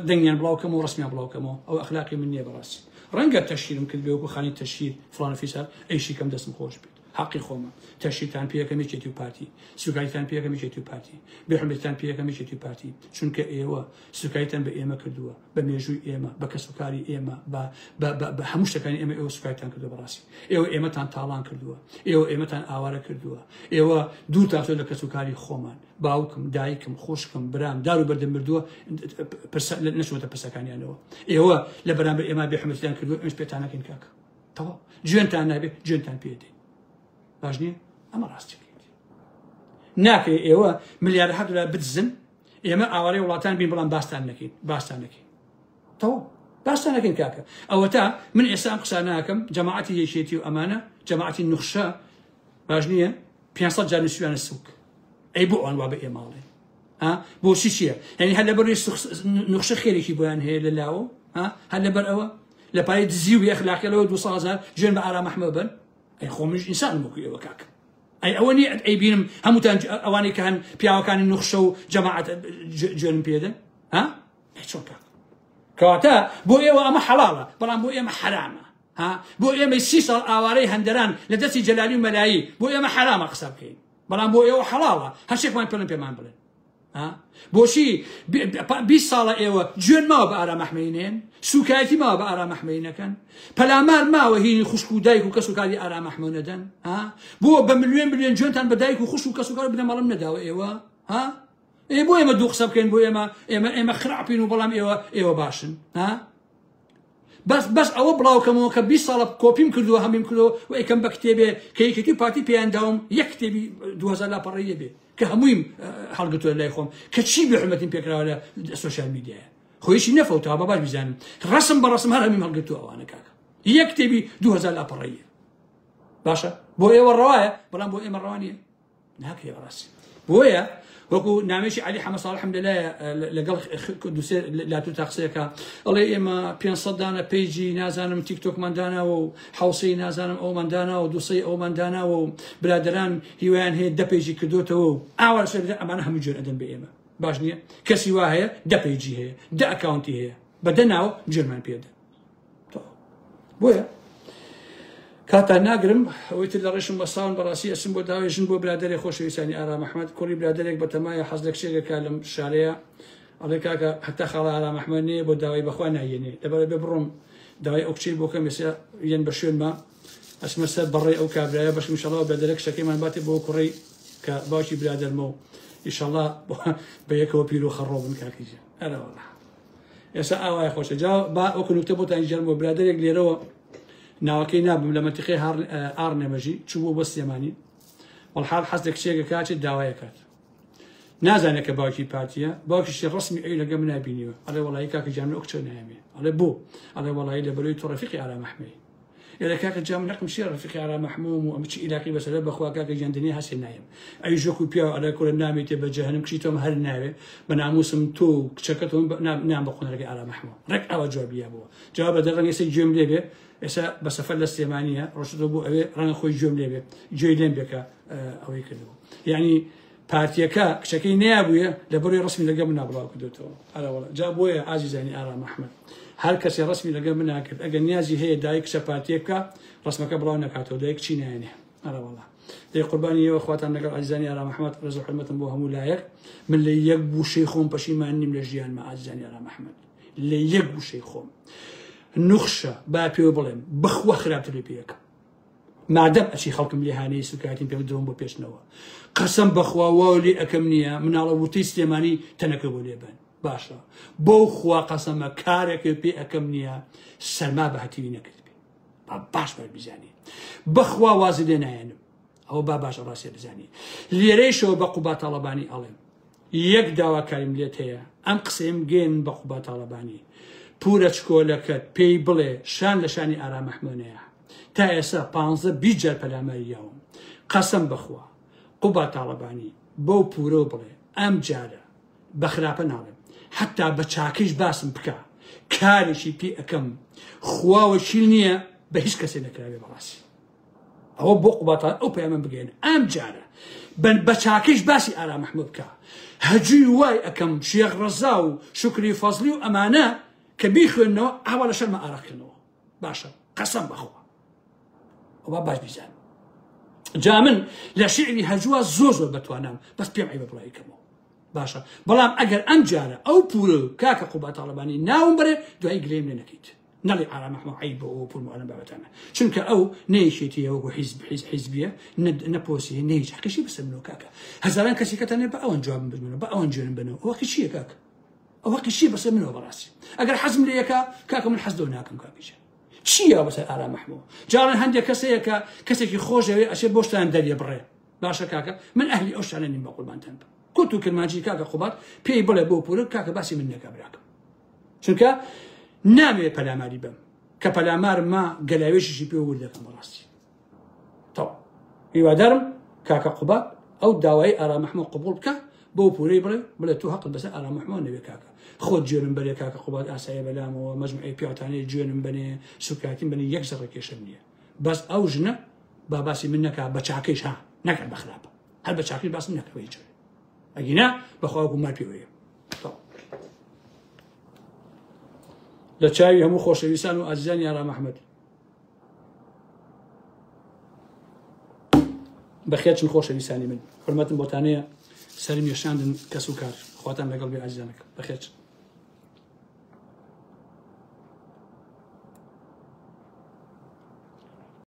دەنگیان بڵاوکەم و ڕسمیان بڵاوکەمەوە ئەو ئەخلاقی من نییە بەڕاستی ڕەنگە تەشیرم کرد بێ وەکو خانی تەشیر فڵان فیسار ئەیشی کەم دەستم خۆش بێت حەقی خۆمە تەشیرتان پێەکەم یەکێتی و پارتی سوکایتان پێەکەم یەکێتی و پارتی بێحمەتان پێەکەم یەکێتی و پارتی چونکە ئێوە سوکایتان بە ئێمە کردووە بە مێژووی ئێمە بە کەسوکاری ئێمە بە هەموو شتەکانی ئێمە ئێوە سوکایتان کردووە بەڕاستی ئێوە ئێمەتان تاڵان کردووە ئێوە ئێمەتان ئاوارە کردووە ئێوە دوور تاسۆ لە کەسوکاری خۆمان باوکم دایکم خوشکم برام دار و بەردم مردووە نەچووەتە پرسەکانیانەوە ئێوە لە بەرامبەر ئێمە بێحمەتیان کردووە ئێمەش پێتانەکەین کاکە تەواو جوێنتان نابێ جوێنتان پێ دێ باش نییە ئەمە ڕاستیەکەیتی ناکرێ ئێوە ملیارەها دۆلار بدزن ئێمە ئاوارەی وڵاتان بین بەڵام باستان نەکەین باستان نەکەین تەواو باستان نەکەین کاکە ئەوەتا من ئێستا ئەم قسە ناکەم جەماعەتی یەکێتی و ئەمانە جەماعەتی نوخشە باش نییە 500 جار نووسیانە سوک ئەی بۆ ئەوان وا بە ئێماڵێ ها بۆچی چییە یعنی هەر لەبەر نوخشە خێرێکی بۆیان هەیە لە لاوە ها هەر لەبەر ئەوە لە پای دزی و ئەخلاقی لەوە 200 هزار جوێن بە ئارام ئەحمەد بن ئەی خۆ منیش ئینسانم وەکو ئێوە کاک ئەی ئەوە نییە ئەی بینم هەمووتان ئەوانەی کە هەن پیاوەکانی نوخشە و جەماعەت جوێنم پێدەن ها ئەی چۆن کاک کەواتە بۆ ئێوە ئەمە حەڵاڵە بەڵام بۆ ئێمە حەرامە ها بۆ ئێمەی سی ساڵ ئاوارەی هەندەران لە دەستی جەلالی و مەلایی بۆ ئێمە حەرامە قسە بکەین بەڵام بۆ ئێوە حەڵاڵە هەرچێکمان پێڵێن پێمان بڵێن بۆچی 20 ساڵە ئێوە جوێن ماوە بە ئارام ئەحمەینێن سوکایەتی ماوە بە ئارام ئەحمەینەکەن پەلامار ماوە هینی خوشک و دایک و کەس و کاری ئارام ئەحمە نەدەن ها بۆ بە ملیۆن ملیۆن جوێنتان بە دایک و خوشک و کەس و کار بنەماڵم نەداوە ئێوە ها ئێ بۆ ئێمە دوو قسە بکەین بۆ ئێمە ئێمە ئێمە خراپین و بەڵام ئێوە ئێوە باشن ها بەس بەس ئەوە بڵاوکەمەوە کە 20 ساڵە کۆپیم کردووە هەمیم کردووە و ئەیکەم بە کتێبێ کە یەکێتی و پارتی پێیان داوم یەک کتێبی 2000 لاپەڕەیە بێ کە هەموویم هەڵگرتووە لای خۆم کە چی بێ حرمەتیم پێکراوە لە سۆشیال میدیایە خۆیشی نەفەوتاوە بە باش بیزانم ڕسم بە ڕسم هەر هەمیم هەڵگرتووە ئەوانە کاکە یەک کتێبی 2000 لاپەڕەیە باشە بۆ ئێوە ڕەوایە بەڵام بۆ ئێمە ڕەوا نییە ناکرێ بەڕاستی بۆیە وەکو نامێکی علی حەمە ساڵحم لەلایە لەگەڵ دوسێ لاتو تا قسەیەکە ئەڵێ ئێمە 500 دانە page ی نازانم تیکتۆکمان داناوە و حوسەی نازانم ئەومان داناوە دوسەی ئەومان داناوە و برادران هیوایان هەیە دە page ی کردوتەوە و ئاوا لەسەر ئەمانە هەموو جوێن ئەدەن بە ئێمە باش نییە کەسی وا هەیە دە page ی هەیە دە account ی هەیە بە دە ناو جوێنمان پێدە بۆیە کاتان ناگرم ئەوەی تر لە ڕێشم وەساون بەڕاستی ئەچم بۆ داوای ژن بۆ برادێ خۆشەویستانی ئارام ئەحمەد کوڕی برادێک بەتەمایە حەز لە کچێکەکە لەم شارەیە ئەڵێ کاکە هەتا خاڵە ئارام ئەحمەد نییە بۆ داوای بەخوا نایەنێ لەبەرە بێ بڕۆم داوای ئەو کچەی بۆکەم ئێستا یەن بە شوێنمە ئەچمە سەر بەڕێ ئەو کابرایە بەشم ئینشەڵا برادەرە کچەکەیمان باتێ بۆ کوڕی کە باوکی برادەرمە و ئیشەڵا بە یەکەوە پیر و خەڕۆ بن کاکی گیان ئەرە وەڵا ئێستا ئاوایە خۆشە جا با وەکو نوکتە بۆتان گێڕمەوە برادەرێک لێرەوە ناوەکەی نابم لە مەنتیقەی ئارنێمەژی چوو بۆ سلێمانی وەڵحاڵ حەز لە کچێکە کاتێ داوایە کات نازانێت کە باوکی پارتیە باوکیشی ڕسمی ئەوی لەگە من نبینیوە ئەڵێ وەڵی کاکە گیان من ئەو کچە نایەمێ ئەڵێ بۆ ئەڵێ وەڵی لە بەرەوەی تۆ ڕەفیقی ئارام ئەحمەی. ئێرە کاکە جا من حەقم چیە ڕەفیقی ئارام مەحموم و ئەمە چی ئیلاقی بەسەرە بەخوا کاکە گیان دنیا هەسێ نایم ئەویش وەکو پیاو ئەڵێ کوڕە نامیتێ بە جەهەنم کچی تۆم هەر ناوێ بە ناموسم تۆ و کچەکە تۆم نام بە قۆنەرەکەی ئارام مەحموم ڕێک ئاوا جوابی یابووە جواب بە دەر ڕەنگە ئێستا گوێم لێ بێ ئێستا بە سەفەر لە سلێمانیە ڕۆشتەوە بۆ ئەوێ ڕەنگە خۆی گوێم لێ بێ گوێی لێم بێ کە ئەوەی کردبوو یعنی پارتیەکە کچەکەی نەیابوویە لە بەڕی ڕسمی لەگە منا بڵاو کردوێتەوە ئەرەوەڵا جا بۆیە ئازیزانی ئارام ئەحمەد هەر کەسێ ڕسمی لەگە منا کرد ئەگەر نیازی هەیە دایک کچە پارتیە بکە ڕسمەکە بڵاو نەکاتەوە دایک چی نایەنێ ئەرەوەڵا دەی قوربانی ئێوە خواتان لەگەڵ ئازیزانی ئارام ئەحمەد ڕێز و حورمەتم بۆ هەموو لایەک من لە یەک وشەی خۆم پەشیمان نیم لە ژیانمە ئازیزانی ئارام ئەحمەد لە یەک وشەی خۆم نوخشە با پێوە بڵێم بخوا خراپتر لێ پێیەکەم مادەم ئەچی خەڵکم لێ هانەی سوکایەتیم پێ درۆم بۆ پێچنەوە قەسەم بەخوا واو لێ ئەکەم نییە مناڵە وتەی سلێمانی تەنەکە بۆ لێ بن باشە بەو خوا قەسەمە کارێکە پێ ئەکەم نییە سەرما بە هەتیوی نەکرد بێ با باش بەر بزانی بەخوا وازی لێ نایەنم ئەوە با باش ڕاستێ بزانی لێرەیشەوە بە قوبا تاڵەبانی ئەڵێم یەک داواکاریم لێت هەیە ئەم قسەیەم گەیەنن بە قوبا تاڵەبانی پورە چکۆلەکەت پێی بڵێ شان لە شانی ئارام ئەحمەنەیە تا ئێستا پانزە 20 جار پەلاماری یاوم قەسەم بەخوا قوبا تاڵەبانی بەو پورەوە بڵێ ئەم جارە بە خراپە ناڵێم حتا بە چاکەیش باسم بکە کارێکی پێ ئەکەم خوا وەکیل نییە بە هیچ کەسێ نەکراوێ بەڕاستی ئەوە بۆ قوباتان ئەو پەیامە بگەێن ئەم جارە بن بە چاکەیش باسی ئارام ئەحمەد بکە هەجوی وای ئەکەم شێخ ڕەزا و شوکری فەزلی و ئەمانە کە بیخوێنەوە ئاوا لە شەرمە ئارەقکردنەوە باشە قەسەم بەخوا ئەوە باش بیزان جا من لە شعری هەجووە زۆر زۆر بەتوانام بەس پێم عیبە بڵاوی کەمەوە باشە بەڵام ئەگەر ئەم جارە ئەو پورە کاکە قوبا تاڵەبانی ناوم بەرێ دوای گلەیم لێ نەکەیت نەڵی ئارام ئەحمەد عەیب بۆ ئەوە پورم ئەم بابەتانە چونکە ئەو نەیەکێتیە وەکو حیزب حیز حیزبیە نە پۆسی نە هیچ حەقیشی بەسەر منەوە کاکە هەزاران کەسی کەتانێ بە ئەوەن جوابم بدەنەوە بە ئەوەن جوێنم بنەوە ئەوە حەقی چییە کاکە ئەوە حەقی چییە بەسەر منەوە بەڕاستی ئەگەر حەزم لێ یەکە کاکە من حەز لەو ناکەم کاکەیشە چییە بەسەر ئارام ئەحمەوە جاران هەندێک کەسەیە کە کەسێکی خۆشەوێ ئەشێ بۆشتان دەریە بڕێ باشە کاکە من ئەهلی ئەو شتانە نیم بە قوربانتان بم کورت و کرمانجی کاکە قوباد پێی بڵێ بۆ پورە کاکە باسی من نەکە براکەم چونکە نامەوێ پەلاماری بم کە پەلامارم ما گەلاوێژیشی پێ ورد دەکەم بەڕاستی تەواو هیوادارم کاکە قوباد ئەو داوای ئارام ئەحمەد قبوڵ بکە بۆ پورەی بڵێ بڵێ تۆ هەقت بەسەر ئارام ئەحمەد نەبێ کاکە خۆت جوێنم بەرێ کاکە قوباد ئاسایە بەلامەوە مەجموعەی پیاوتانەیە جوێنم بەنێ سوکایەتیم بەنێ یەک زەڕە کێشەم نییە بەس ئەو ژنە با باسی من نەکا بە چاکەیش ها نەکەن بە خراپە هەر بە چاکەی باسم نەکە بە هیچ جۆرێ ئەگینا بەخوا وەکو مار پێوەیە لە چاوی هەموو خۆشەویستان و ئازیزانی ئارام ئەحمەد بەخێرچن خۆشەویستانی من حرمەتم بۆتانەیە سەرم یەشاندن کەس و کار خواتان لەگەڵ بێ ئازیزانەکەم بەخێرچن.